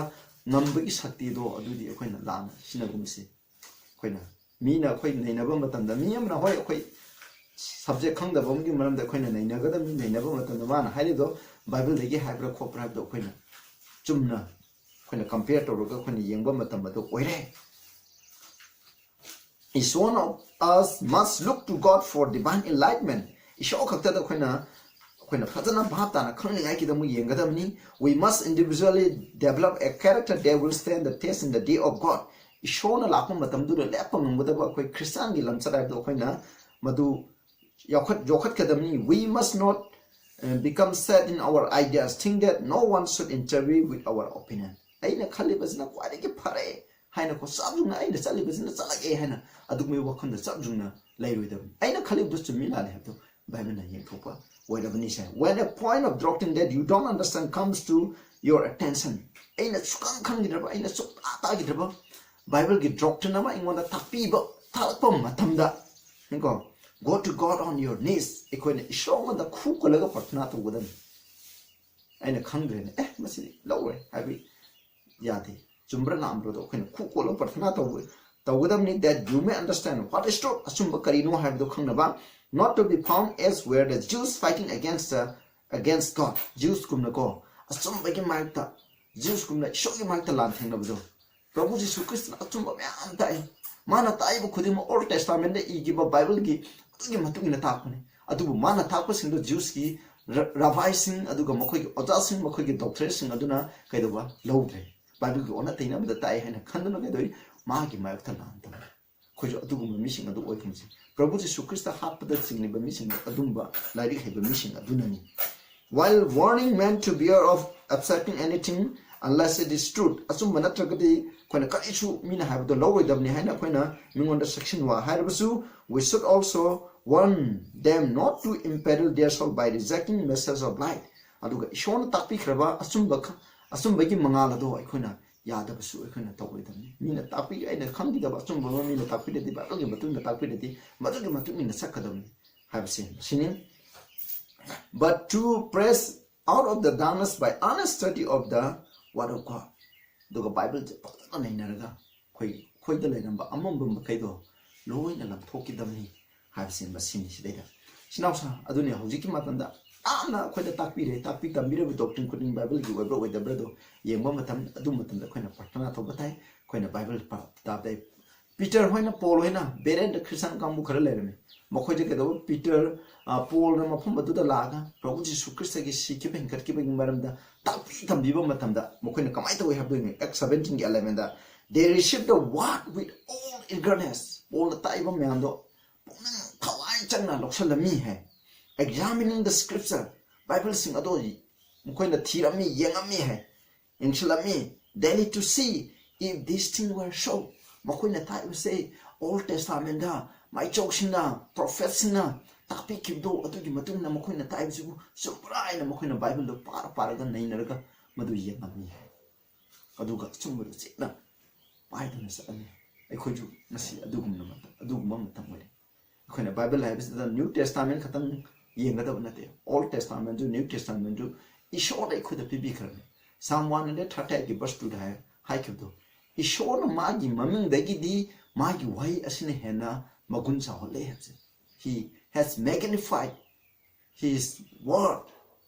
ꯉꯝꯕꯒꯤ ꯁꯛꯇꯤꯗꯣ ꯑꯗꯨꯗꯤ ꯑꯩꯈꯣꯏꯅ ꯂꯥꯟꯅ ꯁꯤꯖꯤꯟꯅꯒꯨꯝꯁꯤ꯫ ꯑꯩꯈꯣꯏꯅ, ꯃꯤꯅ ꯑꯩꯈꯣꯏ ꯅꯩꯅꯕ ꯃꯇꯝꯗ, ꯃꯤ ꯑꯃꯅ, ꯍꯣꯏ, ꯑꯩꯈꯣꯏ ꯁꯕꯖꯦꯛ ꯈꯪꯗꯕ ꯑꯃꯒꯤ ꯃꯔꯝꯗ ꯑꯩꯈꯣꯏꯅ ꯅꯩꯅꯒꯗꯕꯅꯤ, ꯅꯩꯅꯕ ꯃꯇꯝꯗ ꯃꯥꯅ ꯍꯥꯏꯔꯤꯗꯣ ꯕꯥꯏꯕꯜꯗꯒꯤ ꯍꯥꯏꯕ꯭ꯔꯥ ꯈꯣꯠꯄ꯭ꯔꯥ ꯍꯥꯏꯕꯗꯣ ꯑꯩꯈꯣꯏꯅ ꯆꯨꯝꯅ ꯑꯩꯈꯣꯏꯅ ꯀꯝꯄꯤꯌꯔ ꯇꯧꯔꯒ ꯑꯩꯈꯣꯏꯅ ꯌꯦꯡꯕ ꯃꯇꯝ ꯑꯗꯨ ꯑꯣꯏꯔꯦ꯫ Each one of us must look to God for divine enlightenment. ꯏꯁꯣꯔ ꯈꯛꯇꯗ ꯑꯩꯈꯣꯏꯅ ꯑꯩꯈꯣꯏꯅ ꯐꯖꯅ ꯚꯥꯞ ꯇꯥꯅ ꯈꯪꯅꯤꯡꯉꯥꯏꯒꯤꯗꯃꯛ ꯌꯦꯡꯒꯗꯕꯅꯤ. We must individually develop a character that will stand the test in the day of God. ꯏꯁꯣꯔꯅ ꯂꯥꯛꯄ ꯃꯇꯝꯗꯨꯗ ꯂꯦꯞꯄ ꯉꯝꯒꯗꯕ ꯑꯩꯈꯣꯏ ꯈ꯭ꯔꯤꯁꯇꯥꯟꯒꯤ ꯂꯝꯆꯠ ꯍꯥꯏꯕꯗꯣ ꯑꯩꯈꯣꯏꯅ ꯃꯗꯨ ꯌꯣꯛꯈꯠ ꯌꯣꯛꯈꯠꯀꯗꯕꯅꯤ. We must not uh, become set in our ideas, think that no one should interfere with our opinion. ꯑꯩꯅ ꯈꯜꯂꯤꯕꯁꯤꯅ ꯈ꯭ꯋꯥꯏꯗꯒꯤ ꯐꯔꯦ ꯍꯥꯏꯅꯀꯣ, ꯆꯞ ꯌꯨꯡꯅ ꯑꯩꯅ ꯆꯠꯂꯤꯕꯁꯤꯅ ꯆꯠꯂꯒꯦ ꯍꯥꯏꯅ ꯑꯗꯨꯒꯨꯝꯕꯒꯤ ꯋꯥꯈꯜꯗ ꯆꯞ ꯌꯨꯡꯅ ꯂꯩꯔꯣꯏꯗꯕꯅꯤ. ꯑꯩꯅ ꯈꯜꯂꯤꯕꯗꯨ ꯆꯨꯝꯃꯤ ꯂꯥꯜꯂꯤ ꯍꯥꯏꯕꯗꯨ ꯕꯥꯏꯕꯜꯅ ꯌꯦꯡꯊꯣꯛꯄ ꯑꯣꯏꯔꯕꯅꯤ ꯁꯦ. When a point of doctrine that you don't understand comes to your attention, ꯑꯩꯅ ꯁꯨꯈꯪ ꯈꯪꯈꯤꯗ꯭ꯔꯕ, ꯑꯩꯅ ꯁꯨꯛꯇꯥ ꯇꯥꯈꯤꯗ꯭ꯔꯕ ꯕꯥꯏꯕꯜꯒꯤ doctrine ꯑꯃ ꯑꯩꯉꯣꯟꯗ ꯇꯥꯛꯄꯤꯕ ꯇꯥꯛꯂꯛꯄ ꯃꯇꯝꯗ, ꯀꯣ, go to God on your knees. ꯑꯩꯈꯣꯏꯅ ꯏꯁꯣꯔꯉꯣꯟꯗ ꯈꯨ ꯀꯣꯜꯂꯒ ꯄ꯭ꯔꯊꯅꯥ ꯇꯧꯒꯗꯕꯅꯤ. ꯑꯩꯅ ꯈꯪꯗ꯭ꯔꯦꯅꯦ, ꯑꯦ, ꯃꯁꯤꯗꯤ ꯂꯧꯔꯣꯏ ꯍꯥꯏꯕ ꯌꯥꯗꯦ. ꯆꯨꯝꯕ꯭ꯔꯥ ꯂꯥꯟꯕ꯭ꯔꯥꯗꯣ ꯑꯩꯈꯣꯏꯅ ꯈꯨ ꯀꯣꯜꯂꯒ ꯄ꯭ꯔꯊꯅꯥ ꯇꯧꯕ ꯇꯧꯒꯗꯕꯅꯤ. That you may understand what is truth, ꯑꯆꯨꯝꯕ ꯀꯔꯤꯅꯣ ꯍꯥꯏꯕꯗꯣ ꯈꯪꯅꯕ. Not to be found as were the Jews fighting against the against God. Jews ꯀꯨꯝꯅꯀꯣ, ꯑꯆꯨꯝꯕꯒꯤ ꯃꯥꯌꯣꯛꯇ, Jews ꯀꯨꯝꯅ ꯏꯁꯣꯔꯒꯤ ꯃꯥꯌꯣꯛꯇ ꯂꯥꯟ ꯊꯦꯡꯅꯕꯗꯣ. ꯄ꯭ꯔꯚꯨ ꯖꯤꯁꯨ ꯈ꯭ꯔꯤꯁꯇꯅ ꯑꯆꯨꯝꯕ ꯃꯌꯥꯝ ꯇꯥꯛꯏ. ꯃꯥꯅ ꯇꯥꯛꯏꯕ ꯈꯨꯗꯤꯡꯃꯛ Old Testament ꯗ ꯏꯈꯤꯕ ꯕꯥꯏꯕꯜꯒꯤ ꯑꯗꯨꯒꯤ ꯃꯇꯨꯡ ꯏꯟꯅ ꯇꯥꯛꯄꯅꯤ. ꯑꯗꯨꯕꯨ ꯃꯥꯅ ꯇꯥꯛꯄꯁꯤꯡꯗꯣ Jews ꯀꯤ ꯔ- ꯔꯕꯥꯏꯁꯤꯡ, ꯑꯗꯨꯒ ꯃꯈꯣꯏꯒꯤ ꯑꯣꯖꯥꯁꯤꯡ, ꯃꯈꯣꯏꯒꯤ doctrine ꯁꯤꯡ ꯑꯗꯨꯅ ꯀꯩꯗꯧꯕ? ꯂꯧꯗ꯭ꯔꯦ. ꯕꯥꯏꯕꯜꯒꯤ ꯑꯣꯟꯅ ꯇꯩꯅꯕꯗ ꯇꯥꯛꯑꯦ ꯍꯥꯏꯅ ꯈꯟꯗꯨꯅ ꯀꯩꯗꯧꯏ? ꯃꯥꯒꯤ ꯃꯥꯌꯣꯛꯇ ꯂꯥꯟ ꯇꯧꯏ. ꯑꯩꯈꯣꯏꯁꯨ ꯑꯗꯨꯒꯨꯝꯕ ꯃꯤꯁꯤꯡ ꯑꯗꯨ ꯑꯣꯏꯍꯟꯁꯤ. ꯄ꯭ꯔꯚꯨ ꯖꯤꯁꯨ ꯈ꯭ꯔꯤꯁꯇ ꯍꯥꯠꯄꯗ ꯆꯤꯡꯂꯤꯕ ꯃꯤꯁꯤꯡ ꯑꯗꯨꯝꯕ ꯂꯥꯏꯔꯤꯛ ꯍꯩꯕ ꯃꯤꯁꯤꯡ ꯑꯗꯨꯅꯅꯤ. While warning men to beware of accepting anything unless it is truth, ꯑꯆꯨꯝꯕ ꯅꯠꯇ꯭ꯔꯒꯗꯤ ꯑꯩꯈꯣꯏꯅ ꯀꯔꯤꯁꯨ ꯃꯤꯅ ꯍꯥꯏꯕꯗꯣ ꯂꯧꯔꯣꯏꯗꯕꯅꯤ ꯍꯥꯏꯅ ꯑꯩꯈꯣꯏꯅ ꯃꯤꯉꯣꯟꯗ ꯆꯦꯛꯁꯤꯟꯋꯥ ꯍꯥꯏꯔꯕꯁꯨ, we should also warn them not to imperil their soul by rejecting message of light. ꯑꯗꯨꯒ ꯏꯁꯣꯔꯅ ꯇꯥꯛꯄꯤꯈ꯭ꯔꯕ ꯑꯆꯨꯝꯕ ꯈ- ꯑꯆꯨꯝꯕꯒꯤ ꯃꯉꯥꯜ ꯑꯗꯣ ꯑꯩꯈꯣꯏꯅ ꯌꯥꯗꯕꯁꯨ ꯑꯩꯈꯣꯏꯅ ꯇꯧꯔꯣꯏꯗꯕꯅꯤ. ꯃꯤꯅ ꯇꯥꯛꯄꯤ ꯑꯩꯅ ꯈꯪꯈꯤꯗꯕ ꯑꯆꯨꯝꯕ ꯑꯃ ꯃꯤꯅ ꯇꯥꯛꯄꯤꯔꯗꯤ, ꯕꯥꯏꯕꯜꯒꯤ ꯃꯇꯨꯡ ꯏꯟꯅ ꯇꯥꯛꯄꯤꯔꯗꯤ, ꯃꯗꯨꯒꯤ ꯃꯇꯨꯡ ꯏꯟꯅ ꯆꯠꯀꯗꯕꯅꯤ ꯍꯥꯏꯕꯁꯦ ꯃꯁꯤꯅꯤ. But to press out of the darkness by earnest study of the word of God. ꯑꯗꯨꯒ ꯕꯥꯏꯕꯜꯁꯦ ꯐꯖꯅ ꯅꯩꯅꯔꯒ ꯑꯩꯈꯣꯏ ꯑꯩꯈꯣꯏꯗ ꯂꯩꯔꯝꯕ ꯑꯃꯝꯕ ꯃꯈꯩꯗꯣ ꯂꯣꯏꯅ ꯂꯪꯊꯣꯛꯈꯤꯗꯕꯅꯤ ꯍꯥꯏꯕꯁꯦ ꯃꯁꯤꯅꯤ. ꯁꯤꯗꯩꯗ ꯏꯆꯤꯟ ꯏꯅꯥꯎꯁꯥ ꯑꯗꯨꯅꯤ ꯍꯧꯖꯤꯛꯀꯤ ꯃꯇꯝꯗ ꯌꯥꯝꯅ ꯑꯩꯈꯣꯏꯗ ꯇꯥꯛꯄꯤꯔꯦ, ꯇꯥꯛꯄꯤ ꯇꯝꯕꯤꯔꯕ doctrine ꯈꯨꯗꯤꯡ ꯕꯥꯏꯕꯜꯒꯤ ꯑꯣꯏꯕ꯭ꯔꯥ ꯑꯣꯏꯗꯕ꯭ꯔꯥꯗꯣ ꯌꯦꯡꯕ ꯃꯇꯝ, ꯑꯗꯨ ꯃꯇꯝꯗ ꯑꯩꯈꯣꯏꯅ ꯄ꯭ꯔꯥꯔꯊꯅꯥ ꯇꯧꯕ ꯇꯥꯏ. ꯑꯩꯈꯣꯏꯅ ꯕꯥꯏꯕꯜ ꯄꯥ- ꯇꯥꯕꯗ ꯄꯤꯇꯔ ꯍꯣꯏꯅ, ꯄꯣꯜ ꯍꯣꯏꯅ, ꯕꯦꯔꯦꯟꯗ ꯈ꯭ꯔꯤꯁꯇꯥꯟ ꯀꯥꯡꯕꯨ ꯈꯔ ꯂꯩꯔꯝꯃꯤ꯫ ꯃꯈꯣꯏꯗ ꯀꯩꯗꯧꯕ? ꯄꯤꯇꯔ, ꯑ, ꯄꯣꯜꯅ ꯃꯐꯝ ꯑꯗꯨꯗ ꯂꯥꯛꯑꯒ ꯄ꯭ꯔꯚꯨ ꯖꯤꯁꯨ ꯈ꯭ꯔꯤꯁꯇꯒꯤ ꯁꯤꯈꯤꯕ ꯍꯤꯡꯒꯠꯈꯤꯕꯒꯤ ꯃꯔꯝꯗ ꯇꯥꯛꯄꯤ ꯇꯝꯕꯤꯕ ꯃꯇꯝꯗ ꯃꯈꯣꯏꯅ ꯀꯃꯥꯏꯅ ꯇꯧꯏ ꯍꯥꯏꯕꯗꯨ ꯌꯦꯡꯉꯤ꯫ Acts seventeen ꯒꯤ eleven the, "They received the word with all eagerness." ꯄꯣꯜꯅ ꯇꯥꯛꯏꯕ ꯃꯌꯥꯝꯗꯣ ꯄꯨꯛꯅꯤꯡ ꯊꯋꯥꯏ ꯆꯪꯅ ꯂꯧꯁꯜꯂꯝꯃꯤ ꯍꯥꯏ꯫ Examining the scripture, ꯕꯥꯏꯕꯜꯁꯤꯡ ꯑꯗꯣ ꯃꯈꯣꯏꯅ ꯊꯤꯔꯝꯃꯤ, ꯌꯦꯡꯉꯝꯃꯤ ꯍꯥꯏ꯫ ꯌꯦꯡꯁꯤꯜꯂꯝꯃꯤ, daily to see if this thing were so. ꯃꯈꯣꯏꯅ ꯇꯥꯛꯏꯕꯁꯦ Old Testament ꯗ ꯃꯥꯏꯆꯧꯁꯤꯡꯅ, ꯄ꯭ꯔꯣꯐꯦꯠꯁꯤꯡꯅ ꯇꯥꯛꯄꯤꯈꯤꯕꯗꯣ, ꯑꯗꯨꯒꯤ ꯃꯇꯨꯡ ꯏꯟꯅ ꯃꯈꯣꯏꯅ ꯇꯥꯛꯏꯕꯁꯤꯕꯨ ꯆꯨꯝꯕ꯭ꯔꯥ ꯍꯥꯏꯅ ꯃꯈꯣꯏꯅ ꯕꯥꯏꯕꯜꯗꯣ ꯄꯥꯔ ꯄꯥꯔꯒ ꯅꯩꯅꯔꯒ ꯃꯗꯨ ꯌꯦꯡꯉꯝꯃꯤ꯫ ꯑꯗꯨꯒ ꯑꯆꯨꯝꯕꯗꯨ ꯆꯦꯠꯅ ꯄꯥꯏꯗꯨꯅ ꯆꯠꯂꯝꯃꯤ꯫ ꯑꯩꯈꯣꯏꯁꯨ ꯉꯁꯤ ꯑꯗꯨꯒꯨꯝꯕ ꯃꯇꯝ, ꯑꯗꯨꯒꯨꯝꯕ ꯃꯇꯝ ꯑꯣꯏꯔꯦ꯫ ꯑꯩꯈꯣꯏꯅ ꯕꯥꯏꯕꯜ ꯍꯥꯏꯕꯁꯤꯗ New Testament ꯈꯛꯇꯪ ꯌꯦꯡꯒꯗꯕ ꯅꯠꯇꯦ꯫ Old Testament ꯁꯨ, New Testament ꯁꯨ ꯏꯁꯣꯔꯅ ꯑꯩꯈꯣꯏꯗ ꯄꯤꯕꯤꯈ꯭ꯔꯕꯅꯤ꯫ Psalm one hundred thirty eight ꯒꯤ verse two ꯗ ꯍꯥꯏ-, ꯍꯥꯏꯈꯤꯕꯗꯣ, "ꯏꯁꯣꯔꯅ ꯃꯥꯒꯤ ꯃꯃꯤꯡꯗꯒꯤꯗꯤ ꯃꯥꯒꯤ ꯋꯥꯍꯩ ꯑꯁꯤꯅ ꯍꯦꯟꯅ ꯃꯒꯨꯟ ꯆꯥꯎꯍꯜꯂꯦ" ꯍꯥꯏꯕꯁꯦ, "He has magnified his word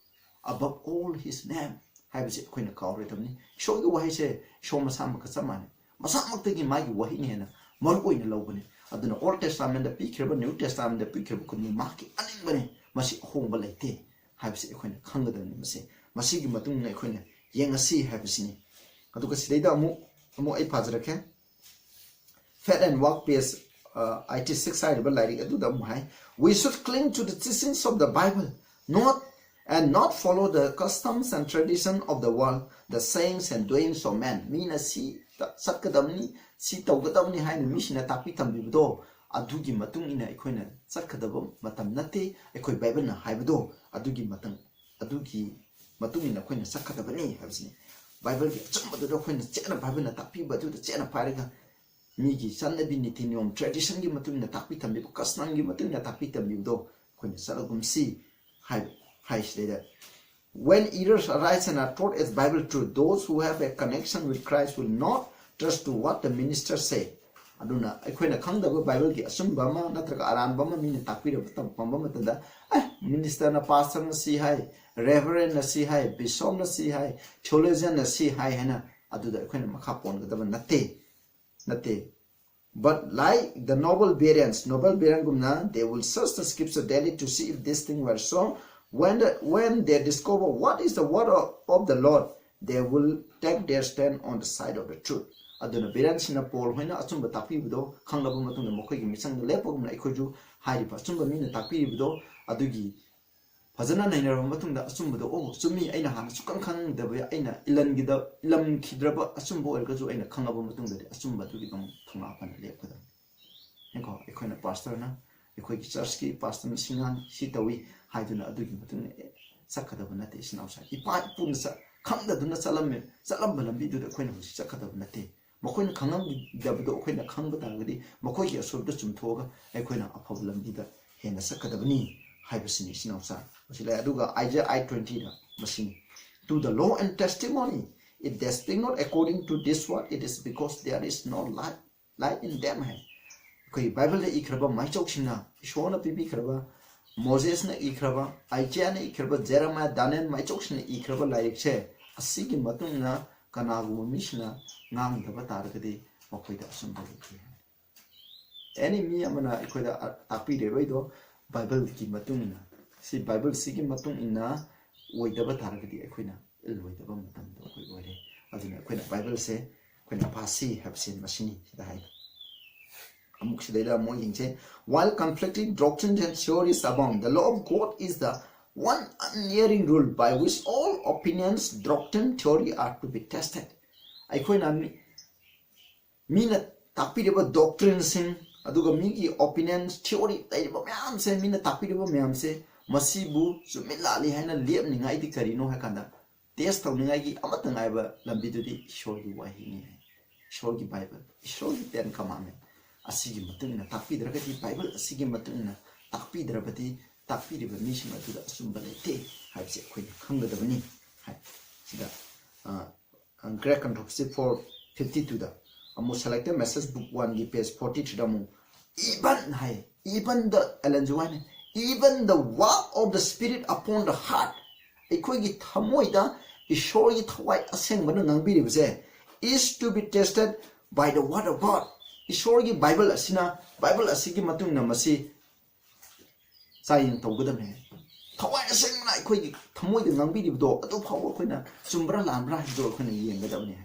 above all his name" ꯍꯥꯏꯕꯁꯤ ꯑꯩꯈꯣꯏꯅ ꯀꯥꯎꯔꯣꯏꯗꯕꯅꯤ꯫ ꯏꯁꯣꯔꯒꯤ ꯋꯥꯍꯩꯁꯦ ꯏꯁꯣꯔ ꯃꯁꯥꯃꯛꯀ ꯆꯞ ꯃꯥꯟꯅꯩ꯫ ꯃꯁꯥꯃꯛꯇꯒꯤ ꯃꯥꯒꯤ ꯋꯥꯍꯩꯅ ꯍꯦꯟꯅ ꯃꯔꯨ ꯑꯣꯏꯅ ꯂꯧꯕꯅꯤ꯫ ꯑꯗꯨꯅ Old Testament ꯗ ꯄꯤꯈ꯭ꯔꯕ, New Testament ꯗ ꯄꯤꯈ꯭ꯔꯕ ꯈꯨꯗꯤꯡꯃꯛ ꯃꯍꯥꯛꯀꯤ ꯑꯅꯤꯡꯕꯅꯤ, ꯃꯁꯤ ꯑꯍꯣꯡꯕ ꯂꯩꯇꯦ ꯍꯥꯏꯕꯁꯤ ꯑꯩꯈꯣꯏꯅ ꯈꯪꯒꯗꯕꯅꯤ꯫ ꯃꯁꯤ, ꯃꯁꯤꯒꯤ ꯃꯇꯨꯡ ꯏꯟꯅ ꯑꯩꯈꯣꯏꯅ ꯌꯦꯡꯉꯁꯤ ꯍꯥꯏꯕꯁꯤꯅꯤ꯫ ꯑꯗꯨꯒ ꯁꯤꯗꯩꯗ ꯑꯃꯨꯛ, ꯑꯃꯨꯛ ꯑꯩ ꯄꯥꯖꯔꯛꯀꯦ꯫ Faith and Work, page, uh, eighty six ꯍꯥꯏꯔꯤꯕ ꯂꯥꯏꯔꯤꯛ ꯑꯗꯨꯗ ꯑꯃꯨꯛ ꯍꯥꯏ, "We should cling to the teachings of the Bible, not, and not follow the customs and tradition of the world, the sayings and doings of men." ꯃꯤꯅ ꯁꯤ ꯆꯠꯀꯗꯕꯅꯤ, ꯁꯤ ꯇꯧꯒꯗꯕꯅꯤ ꯍꯥꯏꯅ ꯃꯤꯁꯤꯡꯅ ꯇꯥꯛꯄꯤ ꯇꯝꯕꯤꯕꯗꯣ, ꯑꯗꯨꯒꯤ ꯃꯇꯨꯡ ꯏꯟꯅ ꯑꯩꯈꯣꯏꯅ ꯆꯠꯀꯗꯕ ꯃꯇꯝ ꯅꯠꯇꯦ꯫ ꯑꯩꯈꯣꯏ ꯕꯥꯏꯕꯜꯅ ꯍꯥꯏꯕꯗꯣ ꯑꯗꯨꯒꯤ ꯃꯇꯝ, ꯑꯗꯨꯒꯤ ꯃꯇꯨꯡ ꯏꯟꯅ ꯑꯩꯈꯣꯏꯅ ꯆꯠꯀꯗꯕꯅꯤ ꯍꯥꯏꯕꯁꯤꯅꯤ꯫ ꯕꯥꯏꯕꯜꯒꯤ ꯑꯆꯨꯝꯕꯗꯨꯗ ꯑꯩꯈꯣꯏꯅ ꯆꯦꯠꯅ, ꯕꯥꯏꯕꯜꯅ ꯇꯥꯛꯄꯤꯕ ꯑꯗꯨꯗ ꯆꯦꯠꯅ ꯄꯥꯏꯔꯒ, ꯃꯤꯒꯤ ꯆꯠꯅꯕꯤ, ꯅꯤꯇꯤ ꯅꯤꯌꯣꯝ, tradition ꯒꯤ ꯃꯇꯨꯡ ꯏꯟꯅ ꯇꯥꯛꯄꯤ ꯇꯝꯕꯤꯕ, custom ꯒꯤ ꯃꯇꯨꯡ ꯏꯟꯅ ꯇꯥꯛꯄꯤ ꯇꯝꯕꯤꯕꯗꯣ ꯑꯩꯈꯣꯏꯅ ꯆꯠꯂꯒꯨꯝꯁꯤ ꯍꯥꯏ, ꯍꯥꯏꯁꯤꯗꯩꯗ, "When errors arise and are taught as Bible truth, those who have a connection with Christ will not trust to what the minister say." ꯑꯗꯨꯅ ꯑꯩꯈꯣꯏꯅ ꯈꯪꯗꯕ ꯕꯥꯏꯕꯜꯒꯤ ꯑꯆꯨꯝꯕ ꯑꯃ ꯅꯠꯇ꯭ꯔꯒ ꯑꯔꯥꯟꯕ ꯑꯃ ꯃꯤꯅ ꯇꯥꯛꯄꯤꯔꯕ ꯇꯝꯕ ꯃꯇꯝꯗ, "ꯑꯦ, ꯃꯤꯅꯤꯁꯇꯔꯅ, ꯄꯥꯁꯇꯔꯅ ꯁꯤ ꯍꯥꯏ, ꯔꯦꯚꯔꯦꯟꯅ ꯁꯤ ꯍꯥꯏ, ꯕꯤꯁꯣꯞꯅ ꯁꯤ ꯍꯥꯏ, ꯊꯤꯑꯣꯂꯣꯖꯤꯌꯟꯅ ꯁꯤ ꯍꯥꯏ" ꯍꯥꯏꯅ ꯑꯗꯨꯗ ꯑꯩꯈꯣꯏꯅ ꯃꯈꯥ ꯄꯣꯟꯒꯗꯕ ꯅꯠꯇꯦ, ꯅꯠꯇꯦ꯫ But like the noble Bereans, noble Berean ꯒꯨꯝꯅ, they will search the scripture daily to see if this thing were so. When the, when they discover what is the word of, of the Lord, they will take their stand on the side of the truth. ꯑꯗꯨꯅ ꯕꯤꯔꯦꯟꯁꯤꯡꯅ pol ꯍꯣꯏꯅ ꯑꯆꯨꯝꯕ ꯇꯥꯛꯄꯤꯕꯗꯣ ꯈꯪꯂꯕ ꯃꯇꯨꯡꯗ ꯃꯈꯣꯏꯒꯤ ꯃꯤꯆꯪꯗ ꯂꯦꯞꯄꯒꯨꯝꯅ ꯑꯩꯈꯣꯏꯁꯨ ꯍꯥꯏꯔꯤꯕ ꯑꯆꯨꯝꯕ ꯃꯤꯅ ꯇꯥꯛꯄꯤꯔꯤꯕꯗꯣ ꯑꯗꯨꯒꯤ ꯐꯖꯅ ꯅꯩꯅꯔꯕ ꯃꯇꯨꯡꯗ ꯑꯆꯨꯝꯕꯗꯣ, "ꯑꯣ, ꯆꯨꯝꯃꯤ, ꯑꯩꯅ ꯍꯥꯟꯅ ꯁꯨꯛꯈꯪ ꯈꯪꯗꯕ, ꯑꯩꯅ ꯏꯜꯂꯝꯈꯤꯗ-, ꯏꯜꯂꯝꯈꯤꯗ꯭ꯔꯕ ꯑꯆꯨꯝꯕ ꯑꯣꯏꯔꯒꯁꯨ ꯑꯩꯅ ꯈꯪꯉꯕ ꯃꯇꯨꯡꯗꯗꯤ ꯑꯆꯨꯝꯕ ꯑꯗꯨꯒꯤꯗꯃꯛ ꯊꯧꯅꯥ ꯐꯅ ꯂꯦꯞꯀꯗꯕꯅꯤ"꯫ ꯌꯦꯡꯀꯣ, ꯑꯩꯈꯣꯏꯅ ꯄꯥꯁꯇꯔꯅ, ꯑꯩꯈꯣꯏꯒꯤ ꯆꯔꯆꯀꯤ ꯄꯥꯁꯇꯔꯅ ꯁꯤ ꯉꯥꯡ-, ꯁꯤ ꯇꯧꯏ ꯍꯥꯏꯗꯨꯅ ꯑꯗꯨꯒꯤ ꯃꯇꯨꯡ ꯏꯟꯅ, ꯑꯦ, ꯆꯠꯀꯗꯕ ꯅꯠꯇꯦ, ꯏꯆꯤꯟ ꯏꯅꯥꯎꯁꯥ꯫ ꯏꯄꯥ ꯏꯄꯨꯅ ꯆꯠ-, ꯈꯪꯗꯗꯨꯅ ꯆꯠꯂꯝꯃꯦ, ꯆꯠꯂꯝꯕ ꯂꯝꯕꯤꯗꯨꯗ ꯑꯩꯈꯣꯏꯅ ꯍꯧꯖꯤꯛ ꯆꯠꯀꯗꯕ ꯅꯠꯇꯦ꯫ ꯃꯈꯣꯏꯅ ꯈꯪꯉꯝꯗꯕꯗꯣ ꯑꯩꯈꯣꯏꯅ ꯈꯪꯕ ꯇꯥꯔꯒꯗꯤ ꯃꯈꯣꯏꯒꯤ ꯑꯁꯣꯏꯕꯗ ꯆꯨꯝꯊꯣꯛꯑꯒ ꯑꯩꯈꯣꯏꯅ ꯑꯐꯕ ꯂꯝꯕꯤꯗ ꯍꯦꯟꯅ ꯆꯠꯀꯗꯕꯅꯤ ꯍꯥꯏꯕꯁꯤꯅꯤ, ꯏꯆꯤꯟ ꯏꯅꯥꯎꯁꯥ꯫ ꯃꯁꯤ ꯂꯩ꯫ ꯑꯗꯨꯒ Isaiah eight twenty ꯗ ꯃꯁꯤꯅꯤ, "To the law and testimony, if they speak not according to this word, it is because there is no light, light in them" ꯍꯥꯏ꯫ ꯑꯩꯈꯣꯏꯒꯤ ꯕꯥꯏꯕꯜꯗ ꯏꯈ꯭ꯔꯕ ꯃꯥꯏꯆꯧꯁꯤꯡꯅ, ꯏꯁꯣꯔꯅ ꯄꯤꯕꯤꯈ꯭ꯔꯕ, ꯃꯣꯖꯦꯁꯅ ꯏꯈ꯭ꯔꯕ, ꯑꯥꯏꯖꯤꯌꯥꯅ ꯏꯈ꯭ꯔꯕ, ꯖꯦꯔꯦꯃꯥꯌꯥ, ꯗꯥꯅꯤꯌꯦꯜ ꯃꯥꯏꯆꯧꯁꯤꯡꯅ ꯏꯈ꯭ꯔꯕ ꯂꯥꯏꯔꯤꯛꯁꯦ, ꯑꯁꯤꯒꯤ ꯃꯇꯨꯡ ꯏꯟꯅ ꯀꯅꯥꯒꯨꯝꯕ ꯃꯤꯁꯤꯡꯅ ꯉꯥꯡꯗꯕ ꯇꯥꯔꯒꯗꯤ ꯃꯈꯣꯏꯗ ꯑꯆꯨꯝꯕ ꯂꯩꯇꯦ꯫ ꯑꯦꯅꯤ ꯃꯤ ꯑꯃꯅ ꯑꯩꯈꯣꯏꯗ ꯇꯥꯛꯄꯤꯔꯤꯕꯩꯗꯣ ꯕꯥꯏꯕꯜꯒꯤ ꯃꯇꯨꯡ ꯏꯟꯅ, ꯁꯤ ꯕꯥꯏꯕꯜꯁꯤꯒꯤ ꯃꯇꯨꯡ ꯏꯟꯅ ꯑꯣꯏꯗꯕ ꯇꯥꯔꯒꯗꯤ ꯑꯩꯈꯣꯏꯅ ꯏꯜꯂꯣꯏꯗꯕ ꯃꯇꯝꯗꯣ ꯑꯩꯈꯣꯏ ꯑꯣꯏꯔꯦ꯫ ꯑꯗꯨꯅ ꯑꯩꯈꯣꯏꯅ ꯕꯥꯏꯕꯜꯁꯦ ꯑꯩꯈꯣꯏꯅ ꯄꯥꯁꯤ ꯍꯥꯏꯕꯁꯦ ꯃꯁꯤꯅꯤ ꯁꯤꯗ ꯍꯥꯏ꯫ ꯑꯃꯨꯛ ꯁꯤꯗꯩꯗ ꯑꯃꯨꯛ ꯌꯦꯡꯁꯦ꯫ "While conflicting doctrines and theories abound, the law of God is the one unerring rule by which all opinions, doctrine, theory are to be tested." ꯑꯩꯈꯣꯏꯅ ꯃꯤ-, ꯃꯤꯅ ꯇꯥꯛꯄꯤꯔꯤꯕ ꯗꯣꯛꯇ꯭ꯔꯤꯟꯁꯤꯡ, ꯑꯗꯨꯒ ꯃꯤꯒꯤ ꯑꯣꯄꯤꯅꯤꯌꯟ, ꯊꯤꯑꯣꯔꯤ ꯂꯩꯔꯤꯕ ꯃꯌꯥꯝꯁꯦ, ꯃꯤꯅ ꯇꯥꯛꯄꯤꯔꯤꯕ ꯃꯌꯥꯝꯁꯦ, ꯃꯁꯤꯕꯨ ꯆꯨꯝꯃꯤ ꯂꯥꯜꯂꯤ ꯍꯥꯏꯅ ꯂꯦꯞꯅꯤꯡꯉꯥꯏꯗꯤ ꯀꯔꯤꯅꯣ ꯍꯥꯏ ꯀꯥꯟꯗ, ꯇꯦꯁ ꯇꯧꯅꯤꯡꯉꯥꯏꯒꯤ ꯑꯃꯠꯇ ꯉꯥꯏꯕ ꯂꯝꯕꯤꯗꯨꯗꯤ ꯏꯁꯣꯔꯒꯤ ꯋꯥꯍꯩꯅꯤ ꯍꯥꯏ꯫ ꯏꯁꯣꯔꯒꯤ ꯕꯥꯏꯕꯜ, ꯏꯁꯣꯔꯒꯤ ꯇꯦꯟ ꯀꯃꯥꯟꯃꯦꯟ ꯑꯁꯤꯒꯤ ꯃꯇꯨꯡ ꯏꯟꯅ ꯇꯥꯛꯄꯤꯗ꯭ꯔꯒꯗꯤ, ꯕꯥꯏꯕꯜ ꯑꯁꯤꯒꯤ ꯃꯇꯨꯡ ꯏꯟꯅ ꯇꯥꯛꯄꯤꯗ꯭ꯔꯕꯗꯤ, ꯇꯥꯛꯄꯤꯔꯤꯕ ꯃꯤꯁꯤꯡ ꯑꯗꯨꯗ ꯑꯆꯨꯝꯕ ꯂꯩꯇꯦ ꯍꯥꯏꯕꯁꯤ ꯑꯩꯈꯣꯏꯅ ꯈꯪꯒꯗꯕꯅꯤ ꯍꯥꯏ꯫ ꯁꯤꯗ, ꯑ, ꯑ, Great Controversy four fifty two ꯗ ꯑꯃꯨꯛ Selected Message Book one ꯒꯤ page forty three ꯗ ꯑꯃꯨꯛ, "Even" ꯍꯥꯏ, "even the," ꯑꯦꯂꯦꯟ ꯖꯤ ꯋꯥꯏꯠꯅ, "even the work of the Spirit upon the heart," ꯑꯩꯈꯣꯏꯒꯤ ꯊꯃꯣꯏꯗ ꯏꯁꯣꯔꯒꯤ ꯊꯋꯥꯏ ꯑꯁꯦꯡꯕꯅ ꯉꯥꯡꯕꯤꯔꯤꯕꯁꯦ, "is to be tested by the word of God, ꯏꯁꯣꯔꯒꯤ ꯕꯥꯏꯕꯜ ꯑꯁꯤꯅ, ꯕꯥꯏꯕꯜ ꯑꯁꯤꯒꯤ ꯃꯇꯨꯡ ꯏꯟꯅ ꯃꯁꯤ ꯆꯥꯡꯌꯦꯡ ꯇꯧꯒꯗꯕꯅꯤ꯫ ꯊꯋꯥꯏ ꯑꯁꯦꯡꯕꯅ ꯑꯩꯈꯣꯏꯒꯤ ꯊꯃꯣꯏꯗ ꯉꯥꯡꯕꯤꯔꯤꯕꯗꯣ ꯑꯗꯨ ꯐꯥꯎꯕ ꯑꯩꯈꯣꯏꯅ ꯆꯨꯝꯕ꯭ꯔꯥ ꯂꯥꯟꯕ꯭ꯔꯥ ꯍꯥꯏꯕꯗꯣ ꯑꯩꯈꯣꯏꯅ ꯌꯦꯡꯒꯗꯕꯅꯤ꯫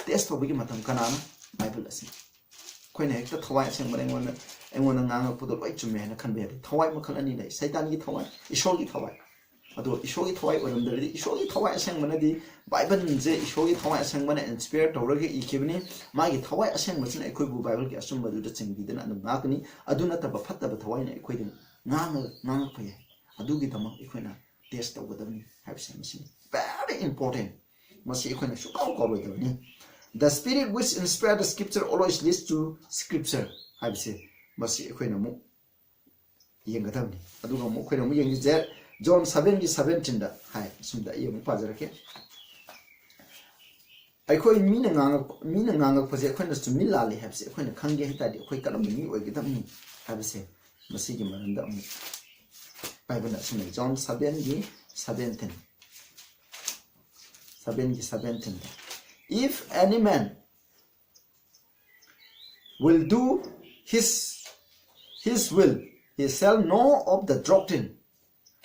ꯇꯦꯁ ꯇꯧꯕꯒꯤ ꯃꯇꯝ ꯀꯅꯥꯅ? ꯕꯥꯏꯕꯜ ꯑꯁꯤ꯫ ꯑꯩꯈꯣꯏꯅ ꯍꯦꯛꯇ ꯊꯋꯥꯏ ꯑꯁꯦꯡꯕꯅ ꯑꯩꯉꯣꯟꯗ, ꯑꯩꯉꯣꯟꯗ ꯉꯥꯡꯉꯛꯄꯗꯣ ꯂꯣꯏ ꯆꯨꯝꯃꯦ ꯍꯥꯏꯅ ꯈꯟꯕ ꯌꯥꯗꯦ꯫ ꯊꯋꯥꯏ ꯃꯈꯜ ꯑꯅꯤ ꯂꯩ, ꯁꯩꯇꯥꯟꯒꯤ ꯊꯋꯥꯏ, ꯏꯁꯣꯔꯒꯤ ꯊꯋꯥꯏ꯫ ꯑꯗꯣ ꯏꯁꯣꯔꯒꯤ ꯊꯋꯥꯏ ꯑꯣꯏꯔꯝꯗ꯭ꯔꯗꯤ, ꯏꯁꯣꯔꯒꯤ ꯊꯋꯥꯏ ꯑꯁꯦꯡꯕꯅꯗꯤ, ꯕꯥꯏꯕꯜꯁꯦ ꯏꯁꯣꯔꯒꯤ ꯊꯋꯥꯏ ꯑꯁꯦꯡꯕꯅ ꯏꯟꯁꯄꯤꯌꯔ ꯇꯧꯔꯒ ꯏꯈꯤꯕꯅꯤ꯫ ꯃꯥꯒꯤ ꯊꯋꯥꯏ ꯑꯁꯦꯡꯕꯁꯤꯅ ꯑꯩꯈꯣꯏꯕꯨ ꯕꯥꯏꯕꯜꯒꯤ ꯑꯆꯨꯝꯕꯗꯨꯗ ꯆꯤꯡꯕꯤꯗꯨꯅ ꯑꯗꯨꯝ ꯉꯥꯛꯀꯅꯤ꯫ ꯑꯗꯨ ꯅꯠꯇꯕ ꯐꯠꯇꯕ ꯊꯋꯥꯏꯅ ꯑꯩꯈꯣꯏꯗ ꯉꯥꯡꯉ-, ꯉꯥꯡꯉꯛꯄ ꯌꯥꯏ꯫ ꯑꯗꯨꯒꯤꯗꯃꯛ ꯑꯩꯈꯣꯏꯅ ꯇꯦꯁ ꯇꯧꯒꯗꯕꯅꯤ ꯍꯥꯏꯕꯁꯦ ꯃꯁꯤꯅꯤ꯫ Very important꯫ ꯃꯁꯤ ꯑꯩꯈꯣꯏꯅ ꯁꯨꯡꯀꯥꯎ ꯀꯥꯎꯔꯣꯏꯗꯕꯅꯤ꯫ The spirit which inspired the scripture always leads to scripture ꯍꯥꯏꯕꯁꯦ ꯃꯁꯤ ꯑꯩꯈꯣꯏꯅ ꯑꯃꯨꯛ ꯌꯦꯡꯒꯗꯕꯅꯤ꯫ ꯑꯗꯨꯒ ꯑꯃꯨꯛ ꯑꯩꯈꯣꯏꯅ ꯑꯃꯨꯛ ꯌꯦꯡꯁꯤ, ꯖꯣꯟ ꯁꯚꯦꯟꯒꯤ ꯁꯚꯦꯟꯇꯤꯟꯗ ꯍꯥꯏ꯫ ꯑꯁꯨꯝꯗ ꯑꯩ ꯑꯃꯨꯛ ꯄꯥꯖꯔꯛꯀꯦ꯫ ꯑꯩꯈꯣꯏ ꯃꯤꯅ ꯉꯥꯡꯉꯛ-, ꯃꯤꯅ ꯉꯥꯡꯉꯛꯄꯁꯦ ꯑꯩꯈꯣꯏꯅ ꯆꯨꯝꯃꯤ ꯂꯥꯜꯂꯤ ꯍꯥꯏꯕꯁꯦ ꯑꯩꯈꯣꯏꯅ ꯈꯪꯒꯦ ꯍꯥꯏ ꯇꯥꯔꯗꯤ ꯑꯩꯈꯣꯏ ꯀꯔꯝꯕ ꯃꯤ ꯑꯣꯏꯒꯗꯕꯅꯤ ꯍꯥꯏꯕꯁꯦ ꯃꯁꯤꯒꯤ ꯃꯔꯝꯗ ꯑꯃꯨꯛ ꯕꯥꯏꯕꯜꯅ ꯑꯁꯨꯝ ꯂꯩ, ꯖꯣꯟ ꯁꯚꯦꯟꯒꯤ ꯁꯚꯦꯟꯇꯤꯟ, ꯁꯚꯦꯟꯒꯤ ꯁꯚꯦꯟꯇꯤꯟꯗ, "If any man will do his, his will, he shall know of the doctrine."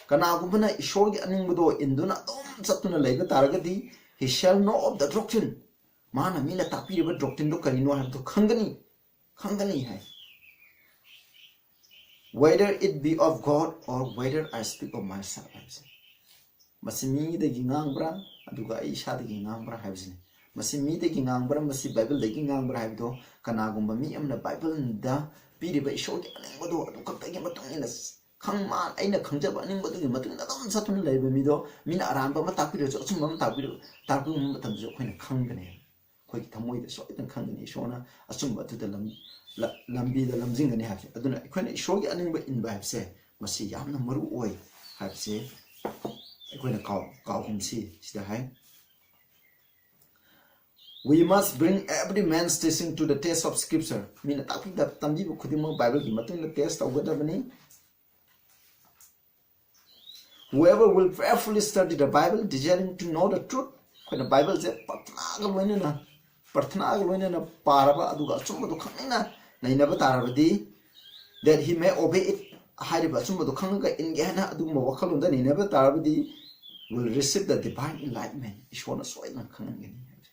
ꯀꯅꯥꯒꯨꯝꯕꯅ ꯏꯁꯣꯔꯒꯤ ꯑꯅꯤꯡꯕꯗꯣ ꯏꯟꯗꯨꯅ ꯑꯗꯨꯝ ꯆꯠꯇꯨꯅ ꯂꯩꯕ ꯇꯥꯔꯒꯗꯤ, "He shall know of the doctrine." ꯃꯥꯅ ꯃꯤꯅ ꯇꯥꯛꯄꯤꯔꯤꯕ doctrineꯗꯣ ꯀꯔꯤꯅꯣ ꯍꯥꯏꯕꯗꯨ ꯈꯪꯒꯅꯤ, ꯈꯪꯒꯅꯤ ꯍꯥꯏ꯫ "Whether it be of God or whether I speak of myself" ꯍꯥꯏꯕꯁꯦ꯫ ꯃꯁꯤ ꯃꯤꯗꯒꯤ ꯉꯥꯡꯕ꯭ꯔꯥ, ꯑꯗꯨꯒ ꯑꯩ ꯏꯁꯥꯗꯒꯤ ꯉꯥꯡꯕ꯭ꯔꯥ ꯍꯥꯏꯕꯁꯤꯅꯤ꯫ ꯃꯁꯤ ꯃꯤꯗꯒꯤ ꯉꯥꯡꯕ꯭ꯔꯥ, ꯃꯁꯤ ꯕꯥꯏꯕꯜꯗꯒꯤ ꯉꯥꯡꯕ꯭ꯔꯥ ꯍꯥꯏꯕꯗꯣ ꯀꯅꯥꯒꯨꯝꯕ ꯃꯤ ꯑꯃꯅ ꯕꯥꯏꯕꯜꯗ ꯄꯤꯔꯤꯕ ꯏꯁꯣꯔꯒꯤ ꯑꯅꯤꯡꯕꯗꯣ ꯑꯗꯨ ꯈꯛꯇꯒꯤ ꯃꯇꯨꯡ ꯏꯟꯅ ꯈꯪ-, ꯃꯥ-, ꯑꯩꯅ ꯈꯪꯖꯕ ꯑꯅꯤꯡꯕꯗꯨꯒꯤ ꯃꯇꯨꯡ ꯏꯟꯅ ꯑꯗꯨꯝ ꯆꯠꯇꯨꯅ ꯂꯩꯕ ꯃꯤꯗꯣ, ꯃꯤꯅ ꯑꯔꯥꯟꯕ ꯑꯃ ꯇꯥꯛꯄꯤꯔꯁꯨ ꯑꯆꯨꯝꯕ ꯑꯃ ꯇꯥꯛꯄꯤꯔ-, ꯇꯥꯛꯄꯤꯕ ꯃꯇꯝꯗꯁꯨ ꯑꯩꯈꯣꯏꯅ ꯈꯪꯒꯅꯤ꯫ ꯑꯩꯈꯣꯏꯒꯤ ꯊꯃꯣꯏꯗ ꯁꯣꯏꯗꯅ ꯈꯪꯒꯅꯤ, ꯏꯁꯣꯔꯅ ꯑꯆꯨꯝꯕ ꯑꯗꯨꯗ ꯂꯝ-, ꯂ-, ꯂꯝꯕꯤꯗ ꯂꯝꯖꯤꯡꯒꯅꯤ ꯍꯥꯏꯕꯁꯦ꯫ ꯑꯗꯨꯅ ꯑꯩꯈꯣꯏꯅ ꯏꯁꯣꯔꯒꯤ ꯑꯅꯤꯡꯕ ꯏꯟꯕ ꯍꯥꯏꯕꯁꯦ ꯃꯁꯤ ꯌꯥꯝꯅ ꯃꯔꯨ ꯑꯣꯏ ꯍꯥꯏꯕꯁꯦ ꯑꯩꯈꯣꯏꯅ ꯀꯥꯎ-, ꯀꯥꯎꯒꯨꯝꯁꯤ꯫ ꯁꯤꯗ ꯍꯥꯏ, "We must bring every man's teaching to the test of scripture." ꯃꯤꯅ ꯇꯥꯛꯄꯤ ꯇꯝꯕꯤꯕ ꯈꯨꯗꯤꯡꯃꯛ ꯕꯥꯏꯕꯜꯒꯤ ꯃꯇꯨꯡꯗ ꯇꯦꯁ ꯇꯧꯒꯗꯕꯅꯤ꯫ "Whoever will prayerfully study the Bible, desiring to know the truth." ꯑꯩꯈꯣꯏꯅ ꯕꯥꯏꯕꯜꯁꯦ ꯄ꯭ꯔꯊꯅꯥꯒ ꯂꯣꯏꯅꯅ ꯄ꯭ꯔꯊꯅꯥꯒ ꯂꯣꯏꯅꯅ ꯄꯥꯔꯕ, ꯑꯗꯨꯒ ꯑꯆꯨꯝꯕꯗꯣ ꯈꯪꯅ ꯅꯩꯅꯕ ꯇꯥꯔꯕꯗꯤ, that he may obey it, ꯍꯥꯏꯔꯤꯕ ꯑꯆꯨꯝꯕꯗꯣ ꯈꯪꯉꯒ ꯏꯟꯒꯦ ꯍꯥꯏꯅ ꯑꯗꯨꯒꯨꯝꯕ ꯋꯥꯈꯜꯂꯣꯟꯗ ꯅꯩꯅꯕ ꯇꯥꯔꯕꯗꯤ, will receive the divine enlightenment, ꯏꯁꯣꯔꯅ ꯁꯣꯏꯗꯅ ꯈꯪꯍꯟꯒꯅꯤ ꯍꯥꯏꯕꯁꯦ꯫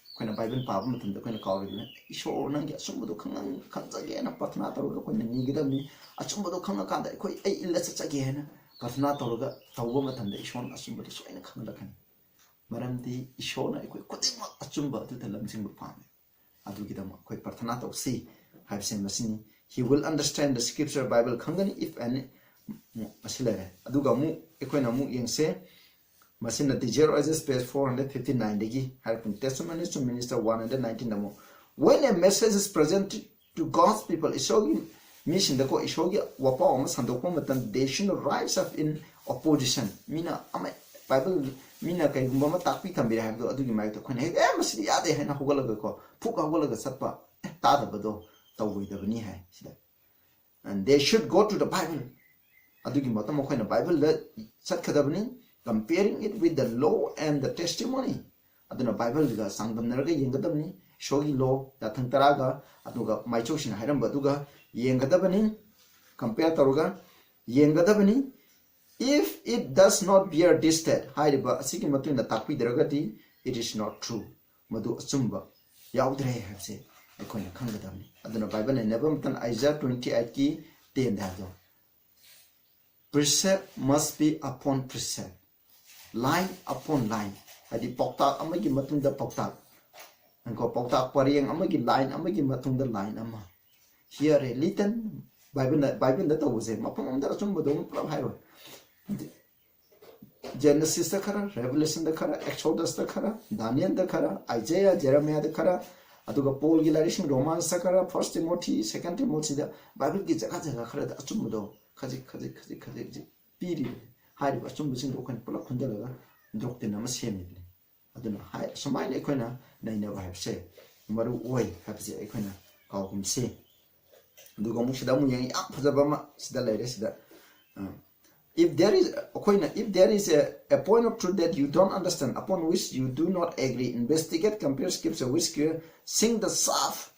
ꯑꯩꯈꯣꯏꯅ ꯕꯥꯏꯕꯜ ꯄꯥꯕ ꯃꯇꯝꯗ ꯑꯩꯈꯣꯏꯅ ꯀꯥꯎꯔꯤꯗꯨꯅ, "ꯏꯁꯣꯔ, ꯅꯪꯒꯤ ꯑꯆꯨꯝꯕꯗꯣ ꯈꯪꯍꯟ-, ꯈꯪꯖꯒꯦꯅ ꯄ꯭ꯔꯊꯅꯥ ꯇꯧꯔꯒ ꯑꯩꯈꯣꯏꯅ ꯅꯤꯒꯗꯕꯅꯤ꯫ ꯑꯆꯨꯝꯕꯗꯣ ꯈꯪꯉꯀꯥꯟꯗ ꯑꯩꯈꯣꯏ, ꯑꯩ ꯏꯜꯂ ꯆꯠꯆꯒꯦ" ꯍꯥꯏꯅ ꯄ꯭ꯔꯊꯅꯥ ꯇꯧꯔꯒ ꯇꯧꯕ ꯃꯇꯝꯗ ꯏꯁꯣꯔꯅ ꯑꯆꯨꯝꯕꯗꯣ ꯁꯣꯏꯅ ꯈꯪꯍꯜꯂꯛꯀꯅꯤ꯫ ꯃꯔꯝꯗꯤ ꯏꯁꯣꯔꯅ ꯑꯩꯈꯣꯏ ꯈꯨꯗꯤꯡꯃꯛ ꯑꯆꯨꯝꯕ ꯑꯗꯨꯗ ꯂꯝꯖꯤꯡꯕ ꯄꯥꯝꯃꯤ꯫ ꯑꯗꯨꯒꯤꯗꯃꯛ ꯑꯩꯈꯣꯏ ꯄ꯭ꯔꯊꯅꯥ ꯇꯧꯁꯤ ꯍꯥꯏꯕꯁꯦ ꯃꯁꯤꯅꯤ꯫ He will understand the scripture, Bible ꯈꯪꯒꯅꯤ, if any, ꯃꯁꯤ ꯂꯩꯔꯦ꯫ ꯑꯗꯨꯒ ꯑꯃꯨꯛ ꯑꯩꯈꯣꯏꯅ ꯑꯃꯨꯛ ꯌꯦꯡꯁꯦ, ꯃꯁꯤꯅ D J R S S page four hundred fifty nineꯗꯒꯤ ꯍꯥꯏꯔꯛꯄꯅꯤ꯫ Testimonies to Minister one hundred nineteenꯗ ꯑꯃꯨꯛ, "When a message is presented to God's people, ꯏꯁꯣꯔꯒꯤ ꯃꯤꯁꯤꯡꯗꯀꯣ ꯏꯁꯣꯔꯒꯤ ꯋꯥꯄꯥꯎ ꯑꯃ ꯁꯟꯗꯣꯛꯄ ꯃꯇꯝꯗ, they should not rise up in opposition." ꯃꯤꯅ ꯑꯃ, ꯕꯥꯏꯕꯜ ꯃꯤꯅ ꯀꯩꯒꯨꯝꯕ ꯑꯃ ꯇꯥꯛꯄꯤ ꯇꯝꯕꯤꯔꯦ ꯍꯥꯏꯕꯗꯣ, ꯑꯗꯨꯒꯤ ꯃꯥꯌꯣꯛꯇ ꯑꯩꯈꯣꯏꯅ ꯍꯦꯛ, "ꯑꯦ, ꯃꯁꯤꯗꯤ ꯌꯥꯗꯦ" ꯍꯥꯏꯅ ꯍꯧꯒꯠꯂꯒꯀꯣ, ꯐꯨꯛ ꯍꯧꯒꯠꯂꯒ ꯆꯠꯄ, "ꯑꯦ, ꯇꯥꯗꯕꯗꯣ ꯇꯧꯔꯣꯏꯗꯕꯅꯤ" ꯍꯥꯏ ꯁꯤꯗ꯫ And they should go to the Bible. ꯑꯗꯨꯒꯤ ꯃꯇꯝ ꯑꯩꯈꯣꯏꯅ ꯕꯥꯏꯕꯜꯗ ꯆꯠꯀꯗꯕꯅꯤ, comparing it with the law and the testimony. ꯑꯗꯨꯅ ꯕꯥꯏꯕꯜꯒ ꯆꯥꯡꯗꯝꯅꯔꯒ ꯌꯦꯡꯒꯗꯕꯅꯤ, ꯏꯁꯣꯔꯒꯤ law, ꯌꯥꯊꯪ ꯇꯔꯥꯒ, ꯑꯗꯨꯒ ꯃꯥꯏꯆꯧꯁꯤꯡꯅ ꯍꯥꯏꯔꯝꯕ ꯑꯗꯨꯒ ꯌꯦꯡꯒꯗꯕꯅꯤ, compare ꯇꯧꯔꯒ ꯌꯦꯡꯒꯗꯕꯅꯤ꯫ "If it does not bear this test," ꯍꯥꯏꯔꯤꯕ ꯑꯁꯤꯒꯤ ꯃꯇꯨꯡꯗ ꯇꯥꯛꯄꯤꯗ꯭ꯔꯒꯗꯤ, "it is not true," ꯃꯗꯨ ꯑꯆꯨꯝꯕ ꯌꯥꯎꯗ꯭ꯔꯦ ꯍꯥꯏꯕꯁꯦ ꯑꯩꯈꯣꯏꯅ ꯈꯪꯒꯗꯕꯅꯤ꯫ ꯑꯗꯨꯅ ꯕꯥꯏꯕꯜ ꯅꯩꯅꯕ ꯃꯇꯝꯗ Isaiah twenty eightꯀꯤ ten ꯍꯥꯏꯕꯗꯣ, "Precept must be upon precept, line upon line," ꯍꯥꯏꯗꯤ ꯄꯥꯎꯇꯥꯛ ꯑꯃꯒꯤ ꯃꯇꯨꯡꯗ ꯄꯥꯎꯇꯥꯛ, ꯉꯥꯏꯈꯣ, ꯄꯥꯎꯇꯥꯛ ꯄꯔꯦꯡ ꯑꯃꯒꯤ, line ꯑꯃꯒꯤ ꯃꯇꯨꯡꯗ line ꯑꯃ꯫ Here a little, ꯕꯥꯏꯕꯜꯗ, ꯕꯥꯏꯕꯜꯗ ꯇꯧꯕꯁꯦ ꯃꯐꯝ ꯑꯃꯗ ꯑꯆꯨꯝꯕꯗꯣ ꯑꯃ ꯄꯨꯂꯞ ꯍꯥꯏꯔꯣꯏ꯫ Genesisꯇ ꯈꯔ, Revelationꯗ ꯈꯔ, Exodusꯇ ꯈꯔ, Danielꯗ ꯈꯔ, Isaiah, Jeremiahꯗ ꯈꯔ, ꯑꯗꯨꯒ Paulꯒꯤ ꯂꯥꯏꯔꯤꯛꯁꯤꯡ, Romansꯇ ꯈꯔ, First Timothy, Second Timothyꯗ, ꯕꯥꯏꯕꯜꯒꯤ ꯖꯒꯥ ꯖꯒꯥ ꯈꯔꯗ ꯑꯆꯨꯝꯕꯗꯣ ꯈꯖꯤꯛ ꯈꯖꯤꯛ ꯈꯖꯤꯛ ꯈꯖꯤꯛ ꯈꯖꯤꯛ ꯄꯤꯔꯤꯕꯅꯤ꯫ ꯍꯥꯏꯔꯤꯕ ꯑꯆꯨꯝꯕꯁꯤꯡꯗꯣ ꯑꯩꯈꯣꯏꯅ ꯄꯨꯂꯞ ꯈꯨꯟꯗꯜꯂꯒ doctrine ꯑꯃ ꯁꯦꯝꯃꯤꯕꯅꯤ꯫ ꯑꯗꯨꯅ ꯍꯥꯏ-, ꯁꯨꯃꯥꯏꯅ ꯑꯩꯈꯣꯏꯅ ꯅꯩꯅꯕ ꯍꯥꯏꯕꯁꯦ ꯃꯔꯨ ꯑꯣꯏ ꯍꯥꯏꯕꯁꯦ ꯑꯩꯈꯣꯏꯅ ꯀꯥꯎꯒꯨꯝꯁꯤ꯫ ꯑꯗꯨꯒ ꯑꯃꯨꯛ ꯁꯤꯗ ꯑꯃꯨꯛ ꯌꯦꯡꯉꯤ, ꯌꯥꯝ ꯐꯖꯕ ꯑꯃ ꯁꯤꯗ ꯂꯩꯔꯦ꯫ ꯁꯤꯗ, ꯑ, If there is ꯑꯩꯈꯣꯏꯅ if there is a, a point of truth that you don't understand, upon which you do not agree, investigate, compare scripture with scripture, sink the shaft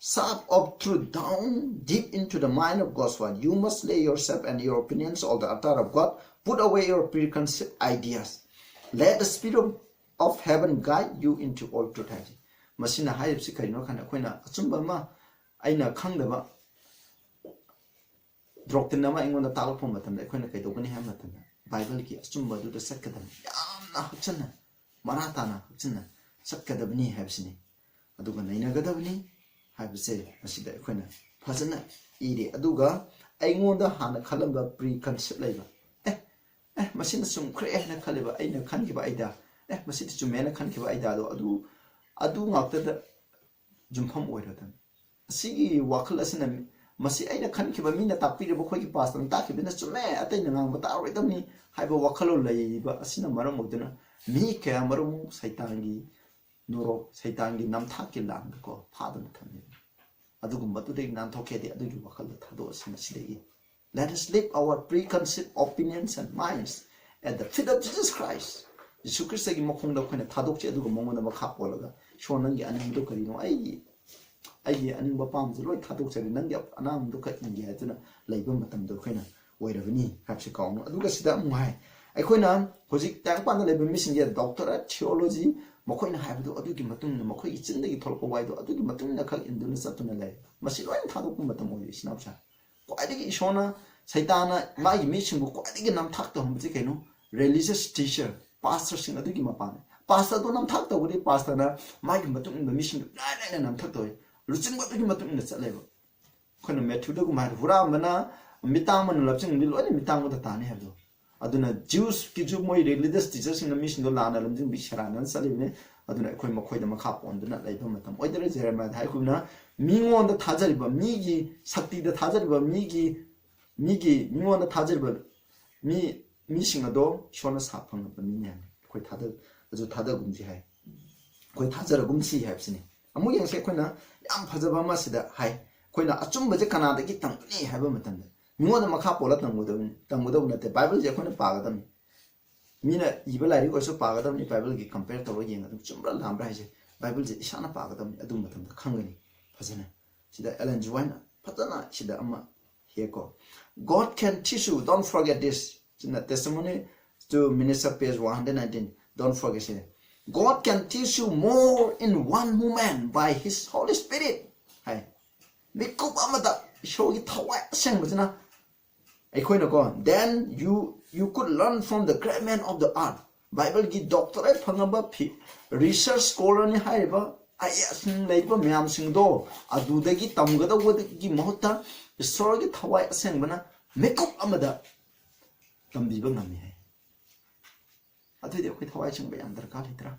shaft of truth down deep into the mind of God's word. You must lay yourself and your opinions on the altar of God. Put away your preconceived ideas. Let the spirit of, of heaven guide you into all truth ꯍꯥꯏꯁꯦ꯫ ꯃꯁꯤꯅ ꯍꯥꯏꯔꯤꯕꯁꯤ ꯀꯔꯤꯅꯣ ꯍꯥꯏꯅ ꯑꯩꯈꯣꯏꯅ ꯑꯆꯨꯝꯕ ꯑꯃ ꯑꯩꯅ ꯈꯪꯗꯕ doctrine ꯑꯃ ꯑꯩꯉꯣꯟꯗ ꯇꯥꯛꯂꯛꯄ ꯃꯇꯝꯗ ꯑꯩꯈꯣꯏꯅ ꯀꯩꯗꯧꯒꯅꯤ ꯍꯥꯏꯕ ꯃꯇꯝꯗ Bible ꯒꯤ ꯑꯆꯨꯝꯕ ꯑꯗꯨꯗ ꯆꯠꯀꯗꯕꯅꯤ꯫ ꯌꯥꯝꯅ ꯍꯛꯆꯟꯅ, ꯃꯔꯥ ꯇꯥꯅ ꯍꯛꯆꯟꯅ ꯆꯠꯀꯗꯕꯅꯤ ꯍꯥꯏꯕꯁꯤꯅꯤ꯫ ꯑꯗꯨꯒ ꯅꯩꯅꯒꯗꯕꯅꯤ ꯍꯥꯏꯕꯁꯦ ꯃꯁꯤꯗ ꯑꯩꯈꯣꯏꯅ ꯐꯖꯅ ꯏꯔꯤ꯫ ꯑꯗꯨꯒ ꯑꯩꯉꯣꯟꯗ ꯍꯥꯟꯅ ꯈꯜꯂꯝꯕ preconceived ꯂꯩꯕ, ꯑꯦ ꯑꯦ ꯃꯁꯤꯅ ꯆꯨꯝꯈ꯭ꯔꯦ ꯍꯥꯏꯅ ꯈꯜꯂꯤꯕ ꯑꯩꯅ ꯈꯟꯈꯤꯕ idea, ꯑꯦ ꯃꯁꯤꯗꯤ ꯆꯨꯝꯃꯦꯅ ꯈꯟꯈꯤꯕ idea ꯗꯣ ꯑꯗꯨ ꯑꯗꯨ ꯉꯥꯛꯇꯗ ꯌꯨꯝꯐꯝ ꯑꯣꯏꯔꯗꯕꯅꯤ꯫ ꯑꯁꯤꯒꯤ ꯋꯥꯈꯜ ꯑꯁꯤꯅ ꯃꯤ-, ꯃꯁꯤ ꯑꯩꯅ ꯈꯟꯈꯤꯕ, ꯃꯤꯅ ꯇꯥꯛꯄꯤꯔꯤꯕ, ꯑꯩꯈꯣꯏꯒꯤ pastor ꯅ ꯇꯥꯛꯈꯤꯕꯅ ꯆꯨꯝꯃꯦ, ꯑꯇꯩꯅ ꯉꯥꯡꯕ ꯇꯥꯔꯣꯏꯗꯕꯅꯤ ꯍꯥꯏꯕ ꯋꯥꯈꯜꯂꯣꯟ ꯂꯩꯕ ꯑꯁꯤꯅ ꯃꯔꯝ ꯑꯣꯏꯗꯨꯅ ꯃꯤ ꯀꯌꯥ ꯃꯔꯨꯝ ꯁꯩꯇꯥꯟꯒꯤ ꯅꯣꯔꯣꯛ, ꯁꯩꯇꯥꯟꯒꯤ ꯅꯝꯊꯥꯛꯀꯤ ꯂꯥꯡꯗꯀꯣ ꯐꯥꯗꯨꯅ ꯊꯝꯃꯤ꯫ ꯑꯗꯨꯒꯨꯝꯕꯗꯨꯗꯒꯤ ꯅꯥꯟꯊꯣꯛꯀꯦꯗꯤ ꯑꯗꯨꯒꯤ ꯋꯥꯈꯜꯗꯣ ꯊꯥꯗꯣꯛꯑꯁꯤ ꯃꯁꯤꯗꯒꯤ꯫ Let us leave our preconceived opinions and minds at the feet of Jesus Christ. ꯖꯤꯁꯨ ꯈ꯭ꯔꯤꯁꯇꯒꯤ ꯃꯈꯣꯡꯗ ꯑꯩꯈꯣꯏꯅ ꯊꯥꯗꯣꯛꯆꯩ, ꯑꯗꯨꯒ ꯃꯉꯣꯟꯗ ꯃꯈꯥ ꯄꯣꯜꯂꯒ, "ꯏꯁꯣꯔ, ꯅꯪꯒꯤ ꯑꯅꯤꯡꯕꯗꯣ ꯀꯔꯤꯅꯣ? ꯑꯩꯒꯤ, ꯑꯩꯒꯤ ꯑꯅꯤꯡꯕ ꯑꯄꯥꯝꯕꯁꯦ ꯂꯣꯏ ꯊꯥꯗꯣꯛꯆꯔꯦ, ꯅꯪꯒꯤ ꯑꯅꯥꯡꯕꯗꯣ ꯈꯛ ꯏꯟꯒꯦ" ꯍꯥꯏꯗꯨꯅ ꯂꯩꯕ ꯃꯇꯝꯗ ꯑꯩꯈꯣꯏꯅ ꯑꯣꯏꯔꯕꯅꯤ ꯍꯥꯏꯕꯁꯤ ꯀꯥꯎꯅꯨ꯫ ꯑꯗꯨꯒ ꯁꯤꯗ ꯑꯃꯨꯛ ꯍꯥꯏ, ꯑꯩꯈꯣꯏꯅ ꯍꯧꯖꯤꯛ ꯇꯥꯏꯕꯪꯄꯥꯟꯗ ꯂꯩꯕ ꯃꯤꯁꯤꯡꯁꯦ doctor of theology, ꯃꯈꯣꯏꯅ ꯍꯥꯏꯕꯗꯣ ꯑꯗꯨꯒꯤ ꯃꯇꯨꯡ ꯏꯟꯅ, ꯃꯈꯣꯏꯒꯤ ꯆꯤꯟꯗꯒꯤ ꯊꯣꯛꯂꯛꯄ ꯋꯥꯍꯩꯗꯣ ꯑꯗꯨꯒꯤ ꯃꯇꯨꯡ ꯏꯟꯅ ꯈꯛ ꯏꯟꯗꯨꯅ ꯆꯠꯇꯨꯅ ꯂꯩ꯫ ꯃꯁꯤ ꯂꯣꯏꯅ ꯊꯥꯗꯣꯛꯄ ꯃꯇꯝ ꯑꯣꯏꯔꯦ, ꯏꯆꯤꯟ ꯏꯅꯥꯎꯁꯤꯡ꯫ ꯈ꯭ꯋꯥꯏꯗꯒꯤ ꯏꯁꯣꯔꯅ, ꯁꯩꯇꯥꯟꯅ ꯃꯥꯒꯤ ꯃꯤꯁꯤꯡꯕꯨ ꯈ꯭ꯋꯥꯏꯗꯒꯤ ꯅꯝꯊꯥꯛ ꯇꯧꯍꯟꯕꯁꯤ ꯀꯩꯅꯣ? Religious teacher, pastor ꯁꯤꯡ ꯑꯗꯨꯒꯤ ꯃꯄꯥꯅꯤ꯫ Pastor ꯗꯣ ꯅꯝꯊꯥꯛ ꯇꯧꯕꯗꯤ pastor ꯅ ꯃꯥꯒꯤ ꯃꯇꯨꯡ ꯏꯟꯕ ꯃꯤꯁꯤꯡꯗꯨ ꯂꯥꯏ ꯂꯥꯏꯅ ꯅꯝꯊꯥꯛ ꯇꯧꯏ, ꯂꯨꯆꯤꯡꯕ ꯑꯗꯨꯒꯤ ꯃꯇꯨꯡ ꯏꯟꯅ ꯆꯠꯂꯦꯕ꯫ ꯑꯩꯈꯣꯏꯅ Matthew ꯗꯒꯨꯝꯕ ꯍꯥꯏꯔ, "ꯍꯨꯔꯥꯟꯕꯅ ꯃꯤꯇꯥꯡꯕꯅ ꯂꯞꯁꯤꯟꯕꯗꯤ ꯂꯣꯏꯅ ꯃꯤꯇꯥꯡꯕꯗ ꯇꯥꯅꯤ" ꯍꯥꯏꯕꯗꯣ꯫ ꯑꯗꯨꯅ Jews ꯀꯤꯁꯨ ꯃꯣꯏ religious teacher ꯁꯤꯡꯅ ꯃꯤꯁꯤꯡꯗꯣ ꯂꯥꯟꯅ ꯂꯝꯖꯤꯡꯕꯤ ꯁꯦꯔꯥꯟꯅꯅ ꯆꯠꯂꯤꯕꯅꯤ꯫ ꯑꯗꯨꯅ ꯑꯩꯈꯣꯏ ꯃꯈꯣꯏꯗ ꯃꯈꯥ ꯄꯣꯟꯗꯨꯅ ꯂꯩꯕ ꯃꯇꯝ ꯑꯣꯏꯗꯧꯔꯦ꯫ ꯖꯦꯔꯦꯃꯤꯌꯥꯗ ꯍꯥꯏꯈꯤꯕꯅ, "ꯃꯤꯉꯣꯟꯗ ꯊꯥꯖꯔꯤꯕ, ꯃꯤꯒꯤ ꯁꯛꯇꯤꯗ ꯊꯥꯖꯔꯤꯕ, ꯃꯤꯒꯤ, ꯃꯤꯒꯤ, ꯃꯤꯉꯣꯟꯗ ꯊꯥꯖꯔꯤꯕ ꯃꯤ, ꯃꯤꯁꯤꯡ ꯑꯗꯣ ꯏꯁꯣꯔꯅ ꯁꯥ ꯐꯪꯂꯕ ꯃꯤꯅꯤ" ꯍꯥꯏꯅ ꯑꯩꯈꯣꯏ ꯊꯥꯖ-, ꯑꯗꯨ ꯊꯥꯖꯒꯨꯝꯁꯤ ꯍꯥꯏ꯫ ꯑꯩꯈꯣꯏ ꯊꯥꯖꯔꯒꯨꯝꯁꯤ ꯍꯥꯏꯕꯁꯤꯅꯤ꯫ ꯑꯃꯨꯛ ꯌꯦꯡꯁꯤ, ꯑꯩꯈꯣꯏꯅ ꯌꯥꯝ ꯐꯖꯕ ꯑꯃ ꯁꯤꯗ ꯍꯥꯏ, ꯑꯩꯈꯣꯏꯅ ꯑꯆꯨꯝꯕꯁꯦ ꯀꯅꯥꯗꯒꯤ ꯇꯝꯒꯅꯤ ꯍꯥꯏꯕ ꯃꯇꯝꯗ, ꯃꯤꯉꯣꯟꯗ ꯃꯈꯥ ꯄꯣꯜꯂ ꯇꯝꯒꯗꯕꯅꯤ, ꯇꯝꯒꯗꯕ ꯅꯠꯇꯦ꯫ ꯕꯥꯏꯕꯜꯁꯦ ꯑꯩꯈꯣꯏꯅ ꯄꯥꯒꯗꯕꯅꯤ꯫ ꯃꯤꯅ ꯏꯕ ꯂꯥꯏꯔꯤꯛ ꯑꯣꯏꯔꯁꯨ ꯄꯥꯒꯗꯕꯅꯤ꯫ ꯕꯥꯏꯕꯜꯒꯤ compare ꯇꯧꯔꯒ ꯌꯦꯡꯒꯗꯕꯅꯤ, ꯆꯨꯝꯕ꯭ꯔꯥ ꯂꯥꯟꯕ꯭ꯔꯥ ꯍꯥꯏꯁꯦ ꯕꯥꯏꯕꯜꯁꯦ ꯏꯁꯥꯅ ꯄꯥꯒꯗꯕꯅꯤ꯫ ꯑꯗꯨ ꯃꯇꯝꯗ ꯈꯪꯒꯅꯤ ꯐꯖꯅ꯫ ꯁꯤꯗ ꯑꯦꯂꯦꯟ ꯖꯤ ꯋꯥꯏꯠꯅ ꯐꯖꯅ ꯁꯤꯗ ꯑꯃ ꯍꯦꯛꯀꯣ, "God can teach you, don't forget this." ꯁꯤꯅ Testimony to Minister, page one hundred nineteen, "Don't forget it, God can teach you more in one moment by His Holy Spirit" ꯍꯥꯏ꯫ ꯃꯤꯀꯨꯞ ꯑꯃꯗ ꯏꯁꯣꯔꯒꯤ ꯊꯋꯥꯏ ꯑꯁꯦꯡꯕꯁꯤꯅ ꯑꯩꯈꯣꯏꯅꯀꯣ, "Then you, you could learn from the great men of the earth." ꯕꯥꯏꯕꯜꯒꯤ doctorate ꯐꯪꯉꯕ research scholarꯅꯤ ꯍꯥꯏꯔꯤꯕ, I A S ꯂꯩꯔꯤꯕ ꯃꯌꯥꯝꯁꯤꯡꯗꯣ, ꯑꯗꯨꯗꯒꯤ ꯇꯝꯒꯗꯧꯕꯒꯤ ꯃꯍꯨꯠꯇ ꯏꯁꯣꯔꯒꯤ ꯊꯋꯥꯏ ꯑꯁꯦꯡꯕꯅ ꯃꯤꯀꯨꯞ ꯑꯃꯗ ꯇꯝꯕꯤꯕ ꯉꯝꯃꯤ ꯍꯥꯏ꯫ ꯑꯗꯨꯏꯗꯤ ꯑꯩꯈꯣꯏ ꯊꯋꯥꯏ ꯑꯁꯦꯡꯕ ꯌꯥꯝ ꯗꯔꯀꯥꯔ ꯂꯩꯇ꯭ꯔꯥ?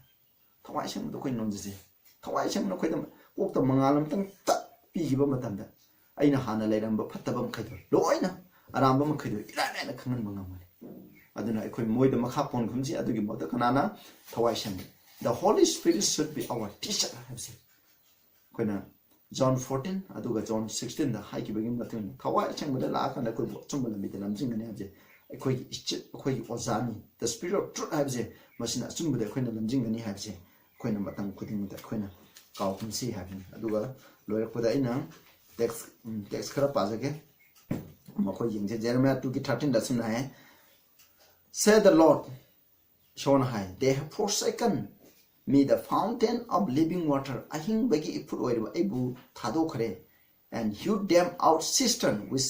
ꯊꯋꯥꯏ ꯑꯁꯦꯡꯕꯗꯣ ꯑꯩꯈꯣꯏ ꯅꯣꯟꯖꯁꯦ꯫ ꯊꯋꯥꯏ ꯑꯁꯦꯡꯕꯅ ꯑꯩꯈꯣꯏꯗ ꯀꯣꯛꯇ ꯃꯉꯥꯜ ꯑꯃꯇꯪ ꯇꯛ ꯄꯤꯈꯤꯕ ꯃꯇꯝꯗ, ꯑꯩꯅ ꯍꯥꯟꯅ ꯂꯩꯔꯝꯕ ꯐꯠꯇꯕ ꯃꯈꯩꯗꯣ ꯂꯣꯏꯅ, ꯑꯔꯥꯟꯕ ꯃꯈꯩꯗꯣ ꯏꯔꯥꯏ ꯂꯥꯏꯅ ꯈꯪꯍꯟꯕ ꯉꯝꯒꯅꯤ꯫ ꯑꯗꯨꯅ ꯑꯩꯈꯣꯏ ꯃꯣꯏꯗ ꯃꯈꯥ ꯄꯣꯟꯈꯨꯝꯁꯤ꯫ ꯑꯗꯨꯒꯤ ꯃꯍꯨꯠꯇ ꯀꯅꯥꯅ ꯊꯋꯥꯏ ꯁꯦꯡꯕ? "The Holy Spirit should be our teacher" ꯍꯥꯏꯕꯁꯦ ꯑꯩꯈꯣꯏꯅ John fourteen ꯑꯗꯨꯒ John sixteenꯗ ꯍꯥꯏꯈꯤꯕꯒꯤ ꯃꯇꯨꯡ ꯏꯟꯅ, ꯊꯋꯥꯏ ꯑꯁꯦꯡꯕꯗ ꯂꯥꯛꯑꯀꯥꯟꯗ ꯑꯩꯈꯣꯏꯕꯨ ꯑꯆꯨꯝꯕ ꯂꯝꯕꯤꯗ ꯂꯝꯖꯤꯡꯒꯅꯤ ꯍꯥꯏꯕꯁꯦ ꯑꯩꯈꯣꯏꯒꯤ ꯏꯆꯦ, ꯑꯩꯈꯣꯏꯒꯤ ꯑꯣꯖꯥꯅꯤ꯫ The Spirit of Truth ꯍꯥꯏꯕꯁꯦ, ꯃꯁꯤꯅ ꯑꯆꯨꯝꯕꯗ ꯑꯩꯈꯣꯏꯅ ꯂꯝꯖꯤꯡꯒꯅꯤ ꯍꯥꯏꯕꯁꯦ ꯑꯩꯈꯣꯏꯅ ꯃꯇꯝ ꯈꯨꯗꯤꯡꯃꯛꯇ ꯑꯩꯈꯣꯏꯅ ꯀꯥꯎꯒꯨꯝꯁꯤ ꯍꯥꯏꯕꯅꯤ꯫ ꯑꯗꯨꯒ ꯂꯣꯏꯔꯛꯄꯗ ꯑꯩꯅ text, ꯎꯝ, text ꯈꯔ ꯄꯥꯖꯒꯦ꯫ ꯃꯈꯣꯏ ꯌꯦꯡꯁꯦ꯫ Jeremiah twoꯒꯤ thirteenꯗ ꯑꯁꯨꯝꯅ ꯍꯥꯏ, "Say the Lord," ꯏꯁꯣꯔꯅ ꯍꯥꯏ, "They have forsaken me, the fountain of living water." ꯑꯍꯤꯡꯕꯒꯤ ꯏꯐꯨꯠ ꯑꯣꯏꯔꯤꯕ ꯑꯩꯕꯨ ꯊꯥꯗꯣꯛꯈ꯭ꯔꯦ꯫ "And hewed them out cistern with,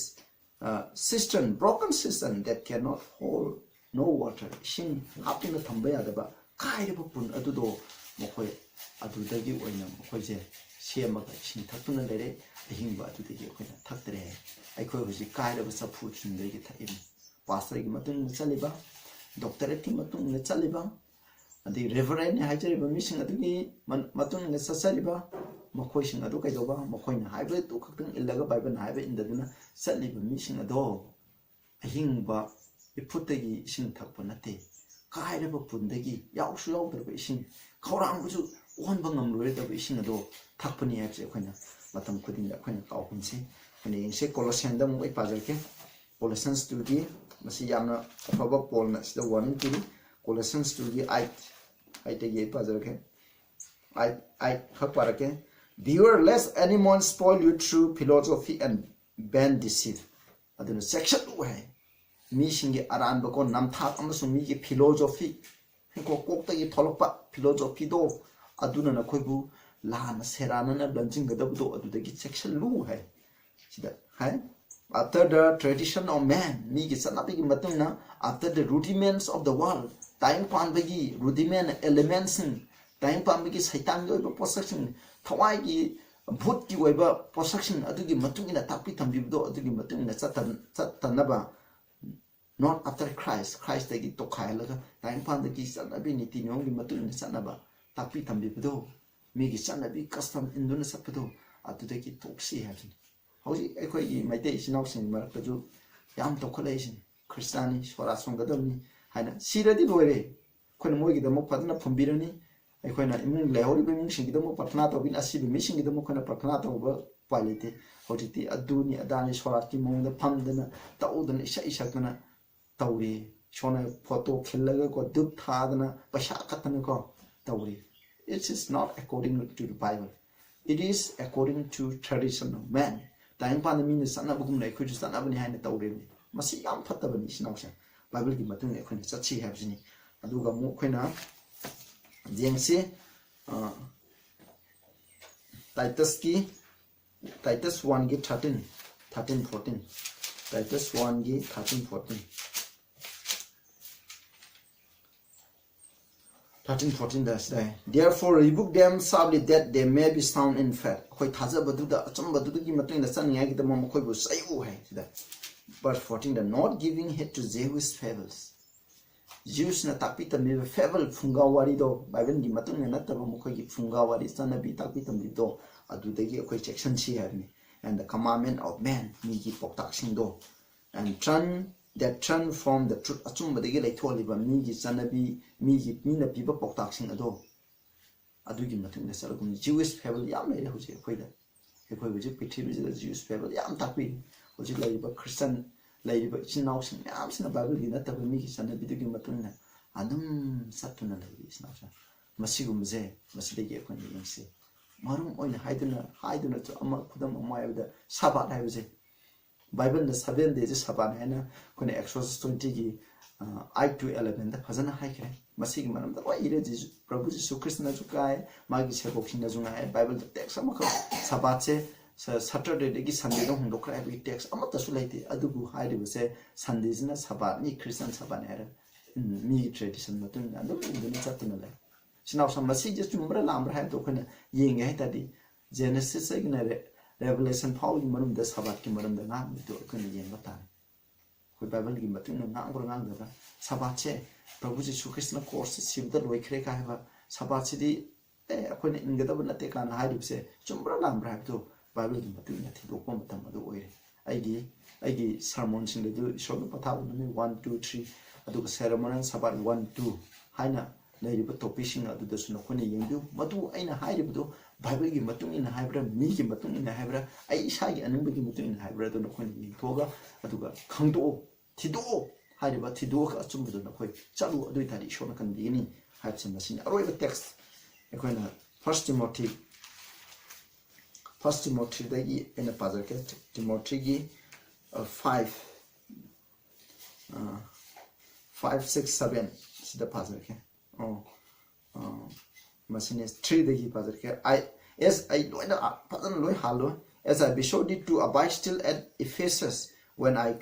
uh, cistern, broken cistern that cannot hold no water." ꯏꯁꯤꯡ ꯍꯥꯞꯇꯨꯅ ꯊꯝꯕ ꯌꯥꯗꯕ ꯀꯥꯏꯔꯕ ꯄꯨꯟ ꯑꯗꯨꯗꯣ ꯃꯈꯣꯏ ꯑꯗꯨꯗꯒꯤ ꯑꯣꯏꯅ ꯃꯈꯣꯏꯁꯦ ꯁꯦꯝꯃꯒ ꯏꯁꯤꯡ ꯊꯛꯇꯨꯅ ꯂꯩꯔꯦ꯫ ꯑꯍꯤꯡꯕ ꯑꯗꯨꯗꯒꯤ ꯑꯩꯈꯣꯏꯅ ꯊꯛꯇ꯭ꯔꯦ꯫ ꯑꯩꯈꯣꯏ ꯍꯧꯖꯤꯛ ꯀꯥꯏꯔꯕ ꯆꯐꯨ ꯁꯤꯡꯗꯒꯤ ꯊꯛꯏꯅꯤ꯫ Pastorꯒꯤ ꯃꯇꯨꯡ ꯏꯟꯅ ꯆꯠꯂꯤꯕ, doctorateꯀꯤ ꯃꯇꯨꯡ ꯏꯟꯅ ꯆꯠꯂꯤꯕ, ꯑꯗꯩ Reverendꯅꯤ ꯍꯥꯏꯖꯔꯤꯕ ꯃꯤꯁꯤꯡ ꯑꯗꯨꯒꯤ ꯃ-, ꯃꯇꯨꯡ ꯏꯟꯅ ꯆꯠꯆꯔꯤꯕ, ꯃꯈꯣꯏꯁꯤꯡ ꯑꯗꯨ ꯀꯩꯗꯧꯕ? ꯃꯈꯣꯏꯅ ꯍꯥꯏꯕꯗꯨ ꯈꯛꯇꯪ ꯏꯜꯂꯒ, ꯕꯥꯏꯕꯜꯅ ꯍꯥꯏꯕ ꯏꯟꯗꯗꯨꯅ ꯆꯠꯂꯤꯕ ꯃꯤꯁꯤꯡ ꯑꯗꯣ ꯑꯍꯤꯡꯕ ꯏꯐꯨꯠꯇꯒꯤ ꯏꯁꯤꯡ ꯊꯛꯄ ꯅꯠꯇꯦ, ꯀꯥꯏꯔꯕ ꯄꯨꯟꯗꯒꯤ ꯌꯥꯎꯁꯨ ꯌꯥꯎꯗ꯭ꯔꯕ ꯏꯁꯤꯡ, ꯈꯧꯔꯥꯡꯕꯁꯨ ꯑꯣꯟꯕ ꯉꯝꯂꯣꯏꯗꯕ ꯏꯁꯤꯡ ꯑꯗꯣ ꯊꯛꯄꯅꯤ ꯍꯥꯏꯕꯁꯦ ꯑꯩꯈꯣꯏꯅ ꯃꯇꯝ ꯈꯨꯗꯤꯡꯗ ꯑꯩꯈꯣꯏꯅ ꯀꯥꯎꯒꯨꯝꯁꯤ꯫ ꯑꯩꯈꯣꯏꯅ ꯌꯦꯡꯁꯦ, Colossiansꯗ ꯑꯃꯨꯛ ꯑꯩ ꯄꯥꯖꯔꯛꯀꯦ꯫ Colossians two ꯒꯤ, ꯃꯁꯤ ꯌꯥꯝꯅ ꯑꯐꯕ ꯄꯣꯜꯅ ꯁꯤꯗ warning ꯄꯤꯔꯤ꯫ Colossians two ꯒꯤ eight, eight ꯇꯒꯤ ꯑꯩ ꯄꯥꯖꯔꯛꯀꯦ꯫ Eight, eight ꯈꯛ ꯄꯥꯔꯛꯀꯦ꯫ "Beware lest anyone spoil you through philosophy and vain deceit." ꯑꯗꯨꯅ ꯆꯦꯛꯁꯤꯜꯂꯨ ꯍꯥꯏ꯫ ꯃꯤꯁꯤꯡꯒꯤ ꯑꯔꯥꯟꯕꯀꯣ ꯅꯝꯊꯥꯛ ꯑꯃꯁꯨꯡ ꯃꯤꯒꯤ philosophy, ꯀꯣ, ꯀꯣꯛꯇꯒꯤ ꯊꯣꯛꯂꯛꯄ philosophyꯗꯣ, ꯑꯗꯨꯅ ꯅꯈꯣꯏꯕꯨ ꯂꯥꯟꯅ ꯁꯦꯔꯥꯟꯅꯅ ꯂꯝꯖꯤꯡꯒꯗꯕꯗꯣ, ꯑꯗꯨꯗꯒꯤ ꯆꯦꯛꯁꯤꯜꯂꯨ ꯍꯥꯏ꯫ ꯁꯤꯗ ꯍꯥꯏ, "After the tradition of man", ꯃꯤꯒꯤ ꯆꯠꯅꯕꯤꯒꯤ ꯃꯇꯨꯡ ꯏꯟꯅ, "after the rudiments of the world", ꯇꯥꯏꯕꯪ ꯄꯥꯟꯕꯒꯤ rudiment, elementꯁꯤꯡ, ꯇꯥꯏꯕꯪ ꯄꯥꯟꯕꯒꯤ ꯁꯩꯇꯥꯟꯒꯤ ꯑꯣꯏꯕ ꯄꯣꯠꯁꯛꯁꯤꯡ, ꯊꯋꯥꯏꯒꯤ, ꯚꯨꯠꯀꯤ ꯑꯣꯏꯕ ꯄꯣꯠꯁꯛꯁꯤꯡ ꯑꯗꯨꯒꯤ ꯃꯇꯨꯡ ꯏꯟꯅ ꯇꯥꯛꯄꯤ ꯇꯝꯕꯤꯕꯗꯣ, ꯑꯗꯨꯒꯤ ꯃꯇꯨꯡ ꯏꯟꯅ ꯆꯠꯇ-, ꯆꯠꯇꯅꯕ, not after Christ, Christꯇꯒꯤ ꯇꯣꯈꯥꯏꯍꯜꯂꯒ ꯇꯥꯏꯕꯪꯄꯥꯟꯗꯒꯤ ꯆꯠꯅꯕꯤ ꯅꯤꯇꯤ ꯅꯤꯌꯣꯝꯒꯤ ꯃꯇꯨꯡ ꯏꯟꯅ ꯆꯠꯅꯕ ꯇꯥꯛꯄꯤ ꯇꯝꯕꯤꯕꯗꯣ, ꯃꯤꯒꯤ ꯆꯠꯅꯕꯤ custom ꯏꯟꯗꯨꯅ ꯆꯠꯄꯗꯣ, ꯑꯗꯨꯗꯒꯤ ꯇꯣꯛꯁꯤ ꯍꯥꯏꯕꯅꯤ꯫ ꯍꯧꯖꯤꯛ ꯑꯩꯈꯣꯏꯒꯤ ꯃꯩꯇꯩ ꯏꯆꯤꯟ ꯏꯅꯥꯎꯁꯤꯡꯒꯤ ꯃꯔꯛꯇꯁꯨ ꯌꯥꯝ ꯇꯧꯈꯠꯂꯛꯏꯁꯤꯅꯤ꯫ ꯈ꯭ꯔꯤꯁꯇꯥꯟꯅꯤ, ꯁꯣꯔꯥ ꯁꯣꯟꯒꯗꯕꯅꯤ ꯍꯥꯏꯅ꯫ ꯁꯤꯔꯗꯤ ꯂꯣꯏꯔꯦ꯫ ꯑꯩꯈꯣꯏꯅ ꯃꯣꯏꯒꯤꯗꯃꯛ ꯐꯖꯅ ꯐꯨꯝꯕꯤꯔꯅꯤ꯫ ꯑꯩꯈꯣꯏꯅ ꯏꯃꯨꯡ ꯂꯩꯍꯧꯔꯤꯕ ꯏꯃꯨꯡꯁꯤꯡꯒꯤꯗꯃꯛ ꯄ꯭ꯔꯊꯅꯥ ꯇꯧꯕꯤꯅꯤ, ꯑꯁꯤꯕ ꯃꯤꯁꯤꯡꯒꯤꯗꯃꯛ ꯑꯩꯈꯣꯏꯅ ꯄ꯭ꯔꯊꯅꯥ ꯇꯧꯕ ꯎꯄꯥꯏ ꯂꯩꯇꯦ꯫ ꯍꯧꯖꯤꯛꯇꯤ ꯑꯗꯨꯅꯤ ꯑꯗꯥꯅꯤ ꯁꯣꯔꯥꯠꯀꯤ ꯃꯑꯣꯡꯗ ꯐꯝꯗꯅ ꯇꯧꯗꯅ ꯏꯁꯩ ꯁꯛꯇꯅ ꯇꯧꯔꯤ꯫ ꯏꯁꯣꯔꯅ ꯐꯣꯇꯣ ꯈꯤꯜꯂꯒꯀꯣ ꯙꯨꯞ ꯊꯥꯗꯅ ꯄꯩꯁꯥ ꯀꯠꯇꯅꯀꯣ ꯇꯧꯔꯤ꯫ It is not according to the Bible. It is according to tradition of man. ꯇꯥꯏꯕꯪꯄꯥꯟꯗ ꯃꯤꯅ ꯆꯠꯅꯕꯒꯨꯝꯅ ꯑꯩꯈꯣꯏꯁꯨ ꯆꯠꯅꯕꯅꯤ ꯍꯥꯏꯅ ꯇꯧꯔꯤꯕꯅꯤ꯫ ꯃꯁꯤ ꯌꯥꯝ ꯐꯠꯇꯕꯅꯤ, ꯏꯆꯤꯟ ꯏꯅꯥꯎꯁꯤꯡ꯫ ꯕꯥꯏꯕꯜꯒꯤ ꯃꯇꯨꯡ ꯏꯟꯅ ꯑꯩꯈꯣꯏꯅ ꯆꯠꯁꯤ ꯍꯥꯏꯕꯁꯤꯅꯤ꯫ ꯑꯗꯨꯒ ꯑꯃꯨꯛ ꯑꯩꯈꯣꯏꯅ ꯌꯦꯡꯁꯤ, ꯑ, ꯇꯥꯏꯇꯁꯀꯤ, ꯇꯥꯏꯇꯁ one ꯒꯤ thirteen, thirteen fourteen꯫ ꯇꯥꯏꯇꯁ one ꯒꯤ thirteen fourteen꯫ Thirteen fourteen ꯗ ꯁꯤꯗ ꯍꯥꯏ, "Therefore rebuke them sharply that they may be sound in faith." ꯑꯩꯈꯣꯏ ꯊꯥꯖꯕꯗꯨꯗ, ꯑꯆꯨꯝꯕꯗꯨꯒꯤ ꯃꯇꯨꯡ ꯏꯟꯅ ꯆꯠꯅꯤꯡꯉꯥꯏꯒꯤꯗꯃꯛ ꯃꯈꯣꯏꯕꯨ ꯆꯩꯌꯨ ꯍꯥꯏ ꯁꯤꯗ꯫ Verse fourteen the, "Not giving heed to Jewish fables." Jewsꯅ ꯇꯥꯛꯄꯤ ꯇꯝꯕꯤꯕ fable, ꯐꯨꯡꯒꯥ ꯋꯥꯔꯤꯗꯣ, ꯕꯥꯏꯕꯜꯒꯤ ꯃꯇꯨꯡ ꯏꯟꯅ ꯅꯠꯇꯕ ꯃꯈꯣꯏꯒꯤ ꯐꯨꯡꯒꯥ ꯋꯥꯔꯤ, ꯆꯠꯅꯕꯤ, ꯇꯥꯛꯄꯤ ꯇꯝꯕꯤꯕꯗꯣ, ꯑꯗꯨꯗꯒꯤ ꯑꯩꯈꯣꯏ ꯆꯦꯛꯁꯤꯟꯁꯤ ꯍꯥꯏꯕꯅꯤ꯫ "And the commandment of man", ꯃꯤꯒꯤ ꯄꯥꯎꯇꯥꯛꯁꯤꯡꯗꯣ, "and turn, that turn from the truth", ꯑꯆꯨꯝꯕꯗꯒꯤ ꯂꯩꯊꯣꯛꯍꯜꯂꯤꯕ ꯃꯤꯒꯤ ꯆꯠꯅꯕꯤ, ꯃꯤꯒꯤ, ꯃꯤꯅ ꯄꯤꯕ ꯄꯥꯎꯇꯥꯛꯁꯤꯡ ꯑꯗꯣ, ꯑꯗꯨꯒꯤ ꯃꯇꯨꯡ ꯏꯟꯅ ꯆꯠꯂꯒꯨꯝ꯫ Jewish fable ꯌꯥꯝ ꯂꯩꯔꯦ ꯍꯧꯖꯤꯛ ꯑꯩꯈꯣꯏꯗ꯫ ꯑꯩꯈꯣꯏ ꯍꯧꯖꯤꯛ ꯄ꯭ꯔꯤꯊꯤꯕꯤꯁꯤꯗ Jewish fable ꯌꯥꯝ ꯇꯥꯛꯄꯤ꯫ ꯍꯧꯖꯤꯛ ꯂꯩꯔꯤꯕ Christian ꯂꯩꯔꯤꯕ ꯏꯆꯤꯟ ꯏꯅꯥꯎꯁꯤꯡ ꯃꯌꯥꯝꯁꯤꯅ ꯕꯥꯏꯕꯜꯒꯤ ꯅꯠꯇꯕ ꯃꯤꯒꯤ ꯆꯠꯅꯕꯤꯗꯨꯒꯤ ꯃꯇꯨꯡ ꯏꯟꯅ ꯑꯗꯨꯝ ꯆꯠꯇꯨꯅ ꯂꯩꯔꯤ ꯏꯆꯤꯟ ꯏꯅꯥꯎꯁꯤꯡ꯫ ꯃꯁꯤꯒꯨꯝꯕꯁꯦ ꯃꯁꯤꯗꯒꯤ ꯑꯩꯈꯣꯏꯅ ꯌꯦꯡꯁꯤ꯫ ꯃꯔꯨꯝ ꯑꯣꯏꯅ ꯍꯥꯏꯗꯨꯅ ꯍꯥꯏꯗꯨꯅꯁꯨ ꯑꯃ ꯈꯨꯗꯝ ꯑꯃ ꯍꯥꯏꯕꯗ ꯁꯕꯥꯠ ꯍꯥꯏꯕꯁꯦ ꯕꯥꯏꯕꯜꯅ seven day ꯁꯦ ꯁꯕꯥꯠꯅꯤ ꯍꯥꯏꯅ ꯑꯩꯈꯣꯏꯅ Exodus twenty ꯒꯤ eight to eleven ꯗ ꯐꯖꯅ ꯍꯥꯏꯈ꯭ꯔꯦ꯫ ꯃꯁꯤꯒꯤ ꯃꯔꯝꯗ ꯂꯣꯏ ꯏꯔꯦ꯫ ꯖꯤꯁꯨ, ꯄ꯭ꯔꯚꯨ ꯖꯤꯁꯨ ꯈ꯭ꯔꯤꯁꯇꯅꯁꯨ ꯀꯥꯏ, ꯃꯥꯒꯤ ꯁꯦꯕꯣꯛꯁꯤꯡꯅꯁꯨ ꯉꯥꯏ꯫ ꯕꯥꯏꯕꯜꯗ text ꯑꯃꯈꯛ ꯁꯕꯥꯠꯁꯦ ꯁ-, Saturday ꯗꯒꯤ Sunday ꯗ ꯍꯣꯡꯗꯣꯛꯈ꯭ꯔꯦ ꯍꯥꯏꯕꯒꯤ text ꯑꯃꯠꯇꯁꯨ ꯂꯩꯇꯦ꯫ ꯑꯗꯨꯕꯨ ꯍꯥꯏꯔꯤꯕꯁꯦ Sunday ꯁꯤꯅ ꯁꯕꯥꯠꯅꯤ, ꯈ꯭ꯔꯤꯁꯇꯤꯌꯥꯟ ꯁꯕꯥꯠꯅꯤ ꯍꯥꯏꯔ, ꯎꯝ, ꯃꯤꯒꯤ tradition ꯃꯇꯨꯡ ꯏꯟꯅ ꯑꯗꯨꯝ ꯏꯟꯗꯨꯅ ꯆꯠꯇꯨꯅ ꯂꯩ꯫ ꯏꯆꯤꯟ ꯏꯅꯥꯎꯁꯤꯡ, ꯃꯁꯤꯁꯦ ꯆꯨꯝꯕ꯭ꯔꯥ ꯂꯥꯟꯕ꯭ꯔꯥ ꯍꯥꯏꯕꯗꯣ ꯑꯩꯈꯣꯏꯅ ꯌꯦꯡꯒꯦ ꯍꯥꯏ ꯇꯥꯔꯗꯤ, Genesis ꯇꯒꯤꯅ Re-, Revelation ꯐꯥꯎꯒꯤ ꯃꯅꯨꯡꯗ ꯁꯕꯥꯠꯀꯤ ꯃꯔꯝꯗ ꯉꯥꯡꯕꯗꯨ ꯑꯩꯈꯣꯏꯅ ꯌꯦꯡꯕ ꯇꯥꯔꯦ꯫ ꯑꯩꯈꯣꯏ ꯕꯥꯏꯕꯜꯒꯤ ꯃꯇꯨꯡ ꯏꯟꯅ ꯉꯥꯡꯕ꯭ꯔꯥ ꯉꯥꯡꯗꯕ꯭ꯔꯥ? ꯁꯕꯥꯠꯁꯦ ꯄ꯭ꯔꯚꯨ ꯖꯤꯁꯨ ꯈ꯭ꯔꯤꯁꯇꯅ ꯀ꯭ꯔꯣꯁꯇ ꯁꯤꯕꯗ ꯂꯣꯏꯈ꯭ꯔꯦ ꯀꯥꯏ ꯍꯥꯏꯕ ꯁꯕꯥꯠꯁꯤꯗꯤ, ꯑꯦ, ꯑꯩꯈꯣꯏꯅ ꯏꯟꯒꯗꯕ ꯅꯠꯇꯦ ꯀꯥꯏꯅ ꯍꯥꯏꯔꯤꯕꯁꯦ ꯆꯨꯝꯕ꯭ꯔꯥ ꯂꯥꯟꯕ꯭ꯔꯥ ꯍꯥꯏꯕꯗꯨ ꯕꯥꯏꯕꯜꯒꯤ ꯃꯇꯨꯡ ꯏꯟꯅ ꯊꯤꯗꯣꯛꯄ ꯃꯇꯝ ꯑꯗꯨ ꯑꯣꯏꯔꯦ꯫ ꯑꯩꯒꯤ, ꯑꯩꯒꯤ sermon ꯁꯤꯡꯗꯁꯨ ꯏꯁꯣꯔꯅ ꯄꯣꯊꯥꯕ ꯅꯨꯃꯤꯠ one, two, three, ꯑꯗꯨꯒ ceremonial Sabbath one, two ꯍꯥꯏꯅ ꯂꯩꯔꯤꯕ topic ꯁꯤꯡ ꯑꯗꯨꯗꯁꯨ ꯅꯈꯣꯏꯅ ꯌꯦꯡꯕꯤꯌꯨ꯫ ꯃꯗꯨ ꯑꯩꯅ ꯍꯥꯏꯔꯤꯕꯗꯨ ꯕꯥꯏꯕꯜꯒꯤ ꯃꯇꯨꯡ ꯏꯟꯅ ꯍꯥꯏꯕ꯭ꯔꯥ, ꯃꯤꯒꯤ ꯃꯇꯨꯡ ꯏꯟꯅ ꯍꯥꯏꯕ꯭ꯔꯥ, ꯑꯩ ꯏꯁꯥꯒꯤ ꯑꯅꯤꯡꯕꯒꯤ ꯃꯇꯨꯡ ꯏꯟꯅ ꯍꯥꯏꯕ꯭ꯔꯥ, ꯑꯗꯨ ꯅꯈꯣꯏꯅ ꯌꯦꯡꯊꯣꯛꯑꯒ ꯑꯗꯨꯒ ꯈꯪꯗꯣꯛꯑꯣ, ꯊꯤꯗꯣꯛꯑꯣ꯫ ꯍꯥꯏꯔꯤꯕ ꯊꯤꯗꯣꯛꯑꯒ ꯑꯆꯨꯝꯕꯗꯨ ꯅꯈꯣꯏ ꯆꯠꯂꯨ꯫ ꯑꯗꯨ ꯑꯣꯏ ꯇꯥꯔꯗꯤ ꯏꯁꯣꯔꯅ ꯀꯟꯕꯤꯒꯅꯤ ꯍꯥꯏꯕꯁꯤ ꯃꯁꯤꯅꯤ꯫ ꯑꯔꯣꯏꯕ text ꯑꯩꯈꯣꯏꯅ First Timothy, First Timothy ꯗꯒꯤ ꯑꯩꯅ ꯄꯥꯖꯔꯛꯀꯦ꯫ Timothy ꯒꯤ, ꯑ, five, ꯑ, five, six, seven ꯁꯤꯗ ꯄꯥꯖꯔꯛꯀꯦ꯫ ꯑꯣ, ꯑ, ꯃꯁꯤꯅꯤ, three ꯗꯒꯤ ꯄꯥꯖꯔꯛꯀꯦ꯫ I, as, ꯑꯩ ꯂꯣꯏꯅ, ꯑ, ꯐꯖꯅ ꯂꯣꯏ ꯍꯥꯜꯂꯣꯏ꯫ As I besought thee to abide still at Ephesus when I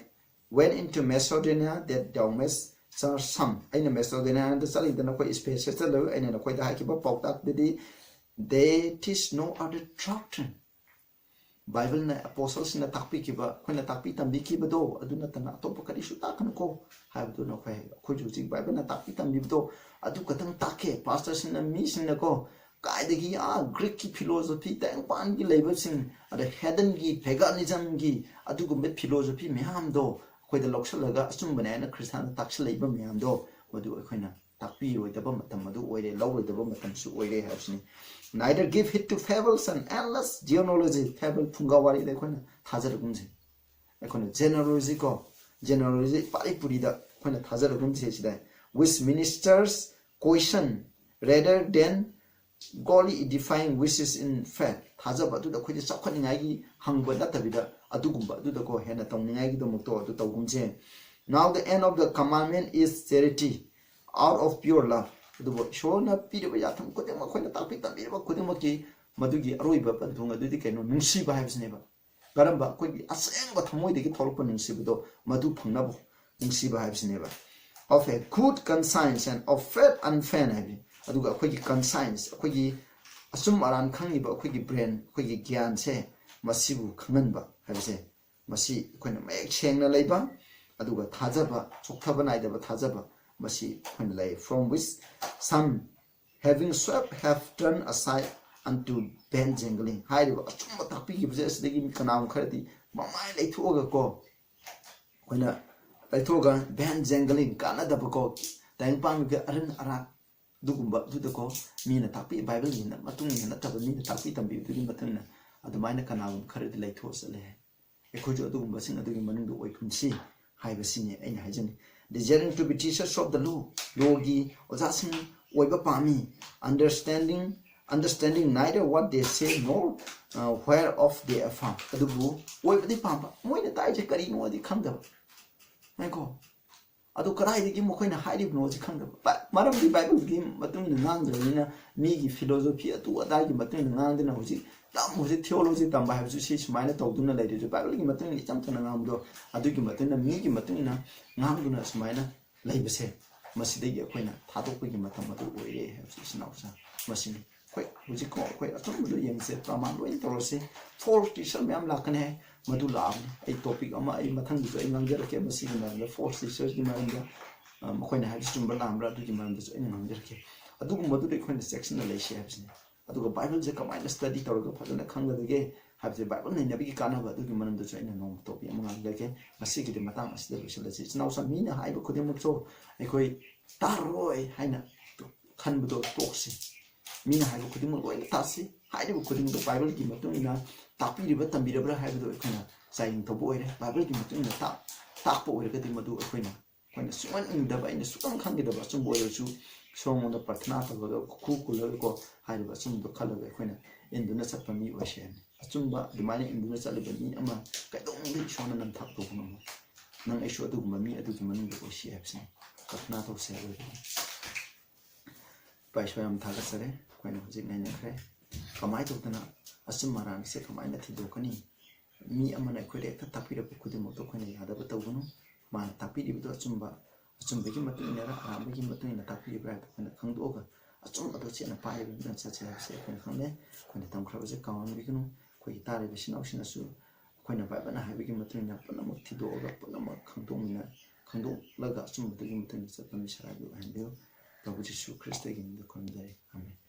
went into Macedonia, that thou mayest charge some. ꯑꯩꯅ Macedonia ꯗ ꯆꯠꯂꯤꯗꯅ ꯑꯩꯈꯣꯏ Ephesus ꯇ ꯂꯩ꯫ ꯑꯩꯅ ꯅꯈꯣꯏꯗ ꯍꯥꯏꯈꯤꯕ ꯄꯥꯎꯇꯥꯛꯇꯨꯗꯤ, "There is no other doctrine." ꯕꯥꯏꯕꯜꯅ, ꯑꯦꯄꯣꯁꯜꯁꯤꯡꯅ ꯇꯥꯛꯄꯤꯈꯤꯕ, ꯑꯩꯈꯣꯏꯅ ꯇꯥꯛꯄꯤ ꯇꯝꯕꯤꯈꯤꯕꯗꯣ ꯑꯗꯨ ꯅꯠꯇꯅ ꯑꯇꯣꯞꯄ ꯀꯔꯤꯁꯨ ꯇꯥꯛꯀꯅꯨꯀꯣ ꯍꯥꯏꯕꯗꯨ ꯅꯈꯣꯏ, ꯑꯩꯈꯣꯏꯁꯨ ꯍꯧꯖꯤꯛ ꯕꯥꯏꯕꯜꯅ ꯇꯥꯛꯄꯤ ꯇꯝꯕꯤꯕꯗꯣ ꯑꯗꯨ ꯈꯛꯇꯪ ꯇꯥꯛꯀꯦ꯫ ꯄꯥꯁꯇꯔꯁꯤꯡꯅ ꯃꯤꯁꯤꯡꯅꯀꯣ ꯀꯥꯏꯗꯒꯤ, ꯑꯥ, ꯒ꯭ꯔꯤꯛꯀꯤ philosophy, ꯇꯥꯏꯕꯪꯄꯥꯟꯒꯤ ꯂꯩꯕꯁꯤꯡ, ꯑꯗ heathen ꯒꯤ, paganism ꯒꯤ ꯑꯗꯨꯒꯨꯝꯕ philosophy ꯃꯌꯥꯝꯗꯣ ꯑꯩꯈꯣꯏꯗ ꯂꯧꯁꯤꯜꯂꯒ ꯑꯆꯨꯝꯕꯅꯦ ꯍꯥꯏꯅ ꯈ꯭ꯔꯤꯁꯇꯥꯟꯗ ꯇꯥꯛꯁꯤꯜꯂꯛꯏꯕ ꯃꯌꯥꯝꯗꯣ, ꯃꯗꯨ ꯑꯩꯈꯣꯏꯅ ꯇꯥꯛꯄꯤꯔꯣꯏꯗꯕ ꯃꯇꯝ ꯑꯗꯨ ꯑꯣꯏꯔꯦ, ꯂꯧꯔꯣꯏꯗꯕ ꯃꯇꯝꯁꯨ ꯑꯣꯏꯔꯦ ꯍꯥꯏꯕꯁꯤꯅꯤ꯫ Neither give heed to fables and endless genealogy. Fable, ꯐꯨꯡꯒꯥ ꯋꯥꯔꯤꯗ ꯑꯩꯈꯣꯏꯅ ꯊꯥꯖꯔꯒꯨꯝꯁꯦ꯫ ꯑꯩꯈꯣꯏꯅ genealogy ꯀꯣ, genealogy ꯄꯥꯔꯤ ꯄꯨꯔꯤꯗ ꯑꯩꯈꯣꯏꯅ ꯊꯥꯖꯔꯒꯨꯝꯁꯦ ꯁꯤꯗ, which ministers question rather than godly edifying wishes in faith. ꯊꯥꯖꯕ ꯑꯗꯨꯗ ꯑꯩꯈꯣꯏꯁꯦ ꯆꯥꯎꯈꯠꯅꯤꯡꯉꯥꯏꯒꯤ ꯍꯪꯕ ꯅꯠꯇꯕꯤꯗ, ꯑꯗꯨꯒꯨꯝꯕ ꯑꯗꯨꯗꯀꯣ ꯍꯦꯟꯅ ꯇꯧꯅꯤꯡꯉꯥꯏꯒꯤꯗꯃꯛꯇꯣ ꯑꯗꯨ ꯇꯧꯒꯨꯝꯁꯦ. Now the end of the commandment is charity, out of pure love. ꯑꯗꯨꯕꯨ ꯏꯁꯣꯔꯅ ꯄꯤꯔꯤꯕ ꯌꯥꯊꯪ ꯈꯨꯗꯤꯡꯃꯛ, ꯑꯩꯈꯣꯏꯅ ꯇꯥꯛꯄꯤ ꯇꯝꯕꯤꯔꯤꯕ ꯈꯨꯗꯤꯡꯃꯛꯀꯤ ꯃꯗꯨꯒꯤ ꯑꯔꯣꯏꯕ ꯄꯟꯊꯨꯡ ꯑꯗꯨꯗꯤ ꯀꯩꯅꯣ? ꯅꯨꯡꯁꯤꯕ ꯍꯥꯏꯕꯁꯤꯅꯦꯕ꯫ ꯀꯔꯝꯕ? ꯑꯩꯈꯣꯏꯒꯤ ꯑꯁꯦꯡꯕ ꯊꯃꯣꯏꯗꯒꯤ ꯊꯣꯛꯂꯛꯄ ꯅꯨꯡꯁꯤꯕꯗꯣ, ꯃꯗꯨ ꯐꯪꯅꯕ ꯅꯨꯡꯁꯤꯕ ꯍꯥꯏꯕꯁꯤꯅꯦꯕ꯫ Of a good conscience and of faith unfeigned ꯍꯥꯏꯕꯅꯤ꯫ ꯑꯗꯨꯒ ꯑꯩꯈꯣꯏꯒꯤ conscience, ꯑꯩꯈꯣꯏꯒꯤ ꯑꯆꯨꯝ ꯑꯔꯥꯟ ꯈꯪꯉꯤꯕ ꯑꯩꯈꯣꯏꯒꯤ brain, ꯑꯩꯈꯣꯏꯒꯤ ꯒ꯭ꯌꯥꯟꯁꯦ, ꯃꯁꯤꯕꯨ ꯈꯪꯍꯟꯕ ꯍꯥꯏꯕꯁꯦ, ꯃꯁꯤ ꯑꯩꯈꯣꯏꯅ ꯃꯌꯦꯛ ꯁꯦꯡꯅ ꯂꯩꯕ, ꯑꯗꯨꯒ ꯊꯥꯖꯕ, ꯆꯣꯛꯊꯕ ꯅꯥꯏꯗꯕ ꯊꯥꯖꯕ, ꯃꯁꯤ ꯑꯩꯈꯣꯏꯅ ꯂꯩ꯫ From which some having swept have turned aside unto vain jangling. ꯍꯥꯏꯔꯤꯕ ꯑꯆꯨꯝꯕ ꯇꯥꯛꯄꯤꯈꯤꯕꯁꯦ, ꯑꯁꯤꯗꯒꯤ ꯃꯤ ꯀꯅꯥꯒꯨꯝꯕ ꯈꯔꯗꯤ ꯃꯃꯥꯏ ꯂꯩꯊꯣꯛꯑꯒ ꯀꯣ, ꯑꯩꯈꯣꯏꯅ ꯂꯩꯊꯣꯛꯑꯒ vain jangling, ꯀꯥꯟꯅꯗꯕ ꯀꯣ, ꯇꯥꯏꯕꯪꯄꯥꯟꯒꯤ ꯑꯔꯟ ꯑꯔꯥꯛ ꯑꯗꯨꯒꯨꯝꯕ ꯑꯗꯨꯗꯀꯣ, ꯃꯤꯅ ꯇꯥꯛꯄꯤ, ꯕꯥꯏꯕꯜꯒꯤ ꯃꯇꯨꯡ ꯏꯟꯅ ꯅꯠꯇꯕ, ꯃꯤꯅ ꯇꯥꯛꯄꯤ ꯇꯝꯕꯤꯕꯗꯨꯒꯤ ꯃꯇꯨꯡ ꯏꯟꯅ ꯑꯗꯨꯃꯥꯏꯅ ꯀꯅꯥꯒꯨꯝꯕ ꯈꯔꯗꯤ ꯂꯩꯊꯣꯛꯑ ꯆꯠꯂꯦ꯫ ꯑꯩꯈꯣꯏꯁꯨ ꯑꯗꯨꯒꯨꯝꯕꯁꯤꯡ ꯑꯗꯨꯒꯤ ꯃꯅꯨꯡꯗ ꯑꯣꯏꯒꯨꯝꯁꯤ ꯍꯥꯏꯕꯁꯤꯅꯤ ꯑꯩꯅ ꯍꯥꯏꯖꯅꯤꯡꯉꯤ꯫ Desiring to be teachers of the law, ꯂꯣꯒꯤ ꯑꯣꯖꯥꯁꯤꯡ ꯑꯣꯏꯕ ꯄꯥꯝꯃꯤ꯫ Understanding, understanding neither what they say nor, uh, whereof they affirm. ꯑꯗꯨꯕꯨ ꯑꯣꯏꯕꯗꯤ ꯄꯥꯝꯕ, ꯃꯣꯏꯅ ꯇꯥꯛꯏꯁꯦ ꯀꯔꯤꯅꯣꯗꯤ ꯈꯪꯗꯕ꯫ ꯉꯥꯏꯈꯣ, ꯑꯗꯨ ꯀꯗꯥꯏꯗꯒꯤ ꯃꯈꯣꯏꯅ ꯍꯥꯏꯔꯤꯕꯅꯣꯁꯤ ꯈꯪꯗꯕ꯫ ꯕꯥ-, ꯃꯔꯝꯗꯤ ꯕꯥꯏꯕꯜꯒꯤ ꯃꯇꯨꯡ ꯏꯟꯅ ꯉꯥꯡꯗ꯭ꯔꯕꯅꯤꯅ, ꯃꯤꯒꯤ philosophy ꯑꯗꯨ ꯑꯗꯥꯒꯤ ꯃꯇꯨꯡ ꯏꯟꯅ ꯉꯥꯡꯗꯨꯅ ꯍꯧꯖꯤꯛ ꯇꯝ-, ꯍꯧꯖꯤꯛ theology ꯇꯝꯕ ꯍꯥꯏꯕꯁꯨ ꯁꯤ ꯁꯨꯃꯥꯏꯅ ꯇꯧꯗꯨꯅ ꯂꯩꯔꯤꯁꯦ꯫ ꯕꯥꯏꯕꯜꯒꯤ ꯃꯇꯨꯡ ꯏꯟꯅ ꯏꯆꯝ ꯆꯝꯅ ꯉꯥꯡꯕꯗꯣ, ꯑꯗꯨꯒꯤ ꯃꯇꯨꯡ ꯏꯟꯅ ꯃꯤꯒꯤ ꯃꯇꯨꯡ ꯏꯟꯅ ꯉꯥꯡꯗꯨꯅ ꯁꯨꯃꯥꯏꯅ ꯂꯩꯕꯁꯦ, ꯃꯁꯤꯗꯒꯤ ꯑꯩꯈꯣꯏꯅ ꯊꯥꯗꯣꯛꯄꯒꯤ ꯃꯇꯝ ꯑꯗꯨ ꯑꯣꯏꯔꯦ ꯍꯥꯏꯕꯁꯤ, ꯏꯆꯤꯟ ꯏꯅꯥꯎꯁꯤꯡ, ꯃꯁꯤꯅꯤ꯫ ꯑꯩꯈꯣꯏ ꯍꯧꯖꯤꯛꯀꯣ ꯑꯩꯈꯣꯏ ꯑꯆꯨꯝꯕꯗꯣ ꯌꯦꯡꯁꯦ, ꯄ꯭ꯔꯃꯥꯟ ꯂꯣꯏꯅ ꯇꯧꯔꯁꯦ꯫ False teacher ꯃꯌꯥꯝ ꯂꯥꯛꯀꯅꯤ ꯍꯥꯏ, ꯃꯗꯨ ꯂꯥꯛꯑꯕꯅꯤ꯫ ꯑꯩ topic ꯑꯃ ꯑꯩ ꯃꯊꯪꯒꯤꯁꯨ ꯑꯩ ꯉꯥꯡꯖꯔꯛꯀꯦ ꯃꯁꯤꯒꯤ ꯃꯔꯝꯗ, false teachers ꯀꯤ ꯃꯔꯝꯗ, ꯑ, ꯃꯈꯣꯏꯅ ꯍꯥꯏꯕꯁꯤ ꯆꯨꯝꯕ ꯂꯥꯟꯕ꯭ꯔꯥ ꯑꯗꯨꯒꯤ ꯃꯔꯝꯗꯁꯨ ꯑꯩꯅ ꯉꯥꯡꯖꯔꯛꯀꯦ꯫ ꯑꯗꯨꯒꯨꯝꯕꯗꯨꯗ ꯑꯩꯈꯣꯏꯅ ꯆꯦꯛꯁꯤꯟꯅ ꯂꯩꯁꯤ ꯍꯥꯏꯕꯁꯤꯅꯤ꯫ ꯑꯗꯨꯒ ꯕꯥꯏꯕꯜꯁꯦ ꯀꯃꯥꯏꯅ study ꯇꯧꯔꯒ ꯐꯖꯅ ꯈꯪꯒꯗꯒꯦ ꯍꯥꯏꯕꯁꯦ, ꯕꯥꯏꯕꯜ ꯅꯩꯅꯕꯒꯤ ꯀꯥꯟꯅꯕ ꯑꯗꯨꯒꯤ ꯃꯔꯝꯗꯁꯨ ꯑꯩꯅ ꯅꯣꯡꯃ topic ꯑꯃ ꯉꯥꯡꯖꯒꯦ꯫ ꯉꯁꯤꯒꯤꯗꯤ ꯃꯇꯥꯡ ꯑꯁꯤꯗ ꯂꯣꯏꯁꯤꯜꯂꯁꯤ꯫ ꯏꯆꯤꯟ ꯏꯅꯥꯎꯁꯤꯡ, ꯃꯤꯅ ꯍꯥꯏꯕ ꯈꯨꯗꯤꯡꯃꯛꯁꯨ ꯑꯩꯈꯣꯏ ꯇꯥꯔꯔꯣꯏ ꯍꯥꯏꯅ ꯈꯟꯕꯗꯣ ꯇꯣꯛꯁꯤ꯫ ꯃꯤꯅ ꯍꯥꯏꯕ ꯈꯨꯗꯤꯡꯃꯛ ꯂꯣꯏꯅ ꯇꯥꯁꯤ꯫ ꯍꯥꯏꯔꯤꯕ ꯈꯨꯗꯤꯡꯃꯛ ꯕꯥꯏꯕꯜꯒꯤ ꯃꯇꯨꯡ ꯏꯟꯅ ꯇꯥꯛꯄꯤꯔꯤꯕ, ꯇꯝꯕꯤꯔꯕ꯭ꯔꯥ ꯍꯥꯏꯕꯗꯨ ꯑꯩꯈꯣꯏꯅ ꯆꯥꯌꯦꯡ ꯇꯧꯕ ꯑꯣꯏꯔꯦ, ꯕꯥꯏꯕꯜꯒꯤ ꯃꯇꯨꯡ ꯏꯟꯅ ꯇꯥꯛ-, ꯇꯥꯛꯄ ꯑꯣꯏꯔꯒꯗꯤ ꯃꯗꯨ ꯑꯩꯈꯣꯏꯅ, ꯑꯩꯈꯣꯏꯅ ꯁꯨꯡꯍꯟ ꯍꯟꯗꯕ, ꯑꯩꯅ ꯁꯨꯡꯈꯪ ꯈꯪꯈꯤꯗꯕ ꯑꯆꯨꯝꯕ ꯑꯣꯏꯔꯁꯨ ꯏꯁꯣꯔꯉꯣꯟꯗ ꯄ꯭ꯔꯊꯅꯥ ꯇꯧꯔꯒ ꯈꯨ ꯈꯨꯜꯂꯒꯀꯣ ꯍꯥꯏꯔꯤꯕ ꯑꯆꯨꯝꯕꯗꯣ ꯈꯜꯂꯒ ꯑꯩꯈꯣꯏꯅ ꯏꯟꯗꯨꯅ ꯆꯠꯄ ꯃꯤ ꯑꯣꯏꯁꯦ ꯍꯥꯏꯕꯅꯤ꯫ ꯑꯆꯨꯝꯕ ꯑꯗꯨꯃꯥꯏꯅ ꯏꯟꯗꯨꯅ ꯆꯠꯂꯤꯕ ꯃꯤ ꯑꯃ ꯀꯩꯗꯧꯅꯨꯡꯗ ꯏꯁꯣꯔꯅ ꯅꯝꯊꯥꯛ ꯇꯧꯕ ꯉꯝꯃꯣꯏ꯫ ꯅꯪ ꯑꯩꯁꯨ ꯑꯗꯨꯒꯨꯝꯕ ꯃꯤ ꯑꯗꯨꯒꯤ ꯃꯅꯨꯡꯗ ꯑꯣꯏꯁꯤ ꯍꯥꯏꯕꯁꯤꯅꯤ ꯄ꯭ꯔꯊꯅꯥ ꯇꯧꯁꯦ ꯍꯥꯏꯕꯗꯨꯅꯤ꯫ ꯏꯄꯥ ꯏꯁꯣꯔ ꯌꯥꯝ ꯊꯥꯒꯠꯆꯔꯦ, ꯑꯩꯈꯣꯏꯅ ꯍꯧꯖꯤꯛ ꯅꯩꯅꯈ꯭ꯔꯦ꯫ ꯀꯃꯥꯏꯅ ꯇꯧꯗꯅ ꯑꯆꯨꯝ ꯑꯔꯥꯟꯁꯦ ꯀꯃꯥꯏꯅ ꯊꯤꯗꯣꯛꯀꯅꯤ? ꯃꯤ ꯑꯃꯅ ꯑꯩꯈꯣꯏꯗ ꯍꯦꯛꯇ ꯇꯥꯛꯄꯤꯔꯛꯄ ꯈꯨꯗꯤꯡꯃꯛꯇꯣ ꯑꯩꯈꯣꯏꯅ ꯌꯥꯗꯕ ꯇꯧꯒꯅꯨ꯫ ꯃꯥꯅ ꯇꯥꯛꯄꯤꯔꯤꯕꯗꯣ ꯑꯆꯨꯝꯕ, ꯑꯆꯨꯝꯕꯒꯤ ꯃꯇꯨꯡ ꯏꯟꯅꯔ ꯑꯔꯥꯟꯕꯒꯤ ꯃꯇꯨꯡ ꯏꯟꯅ ꯇꯥꯛꯄꯤꯔꯤꯕ꯭ꯔꯥ ꯍꯥꯏꯕꯗꯣ ꯑꯩꯈꯣꯏꯅ ꯈꯪꯗꯣꯛꯑꯒ ꯑꯆꯨꯝꯕꯗꯣ ꯆꯦꯠꯅ ꯄꯥꯏꯔꯒ ꯆꯠꯁꯦ ꯍꯥꯏꯕꯁꯦ ꯑꯩꯈꯣꯏꯅ ꯈꯪꯅꯩ꯫ ꯑꯩꯈꯣꯏꯅ ꯇꯝꯈ꯭ꯔꯕꯁꯦ ꯀꯥꯎꯍꯟꯕꯤꯒꯅꯨ꯫ ꯑꯩꯈꯣꯏꯒꯤ ꯇꯥꯔꯤꯕ ꯏꯆꯤꯟ ꯏꯅꯥꯎꯁꯤꯡꯅꯁꯨ ꯑꯩꯈꯣꯏꯅ ꯕꯥꯏꯕꯜꯅ ꯍꯥꯏꯕꯒꯤ ꯃꯇꯨꯡ ꯏꯟꯅ ꯄꯨꯝꯅꯃꯛ ꯊꯤꯗꯣꯛꯑꯒ ꯄꯨꯝꯅꯃꯛ ꯈꯪꯗꯣꯛꯃꯤꯟꯅ-, ꯈꯪꯗꯣꯛꯂꯒ ꯑꯆꯨꯝꯕꯗꯨꯒꯤ ꯃꯇꯨꯡ ꯏꯟꯅ ꯆꯠꯄ ꯃꯤꯁꯛ ꯍꯥꯏꯕꯗꯨ ꯑꯣꯏꯍꯟꯕꯤꯌꯨ꯫ ꯄ꯭ꯔꯚꯨ ꯖꯤꯁꯨ ꯈ꯭ꯔꯤꯁꯇꯒꯤ ꯃꯤꯡꯗ ꯈꯨꯔꯨꯝꯖꯔꯤ꯫ ꯑꯥꯃꯦꯟ꯫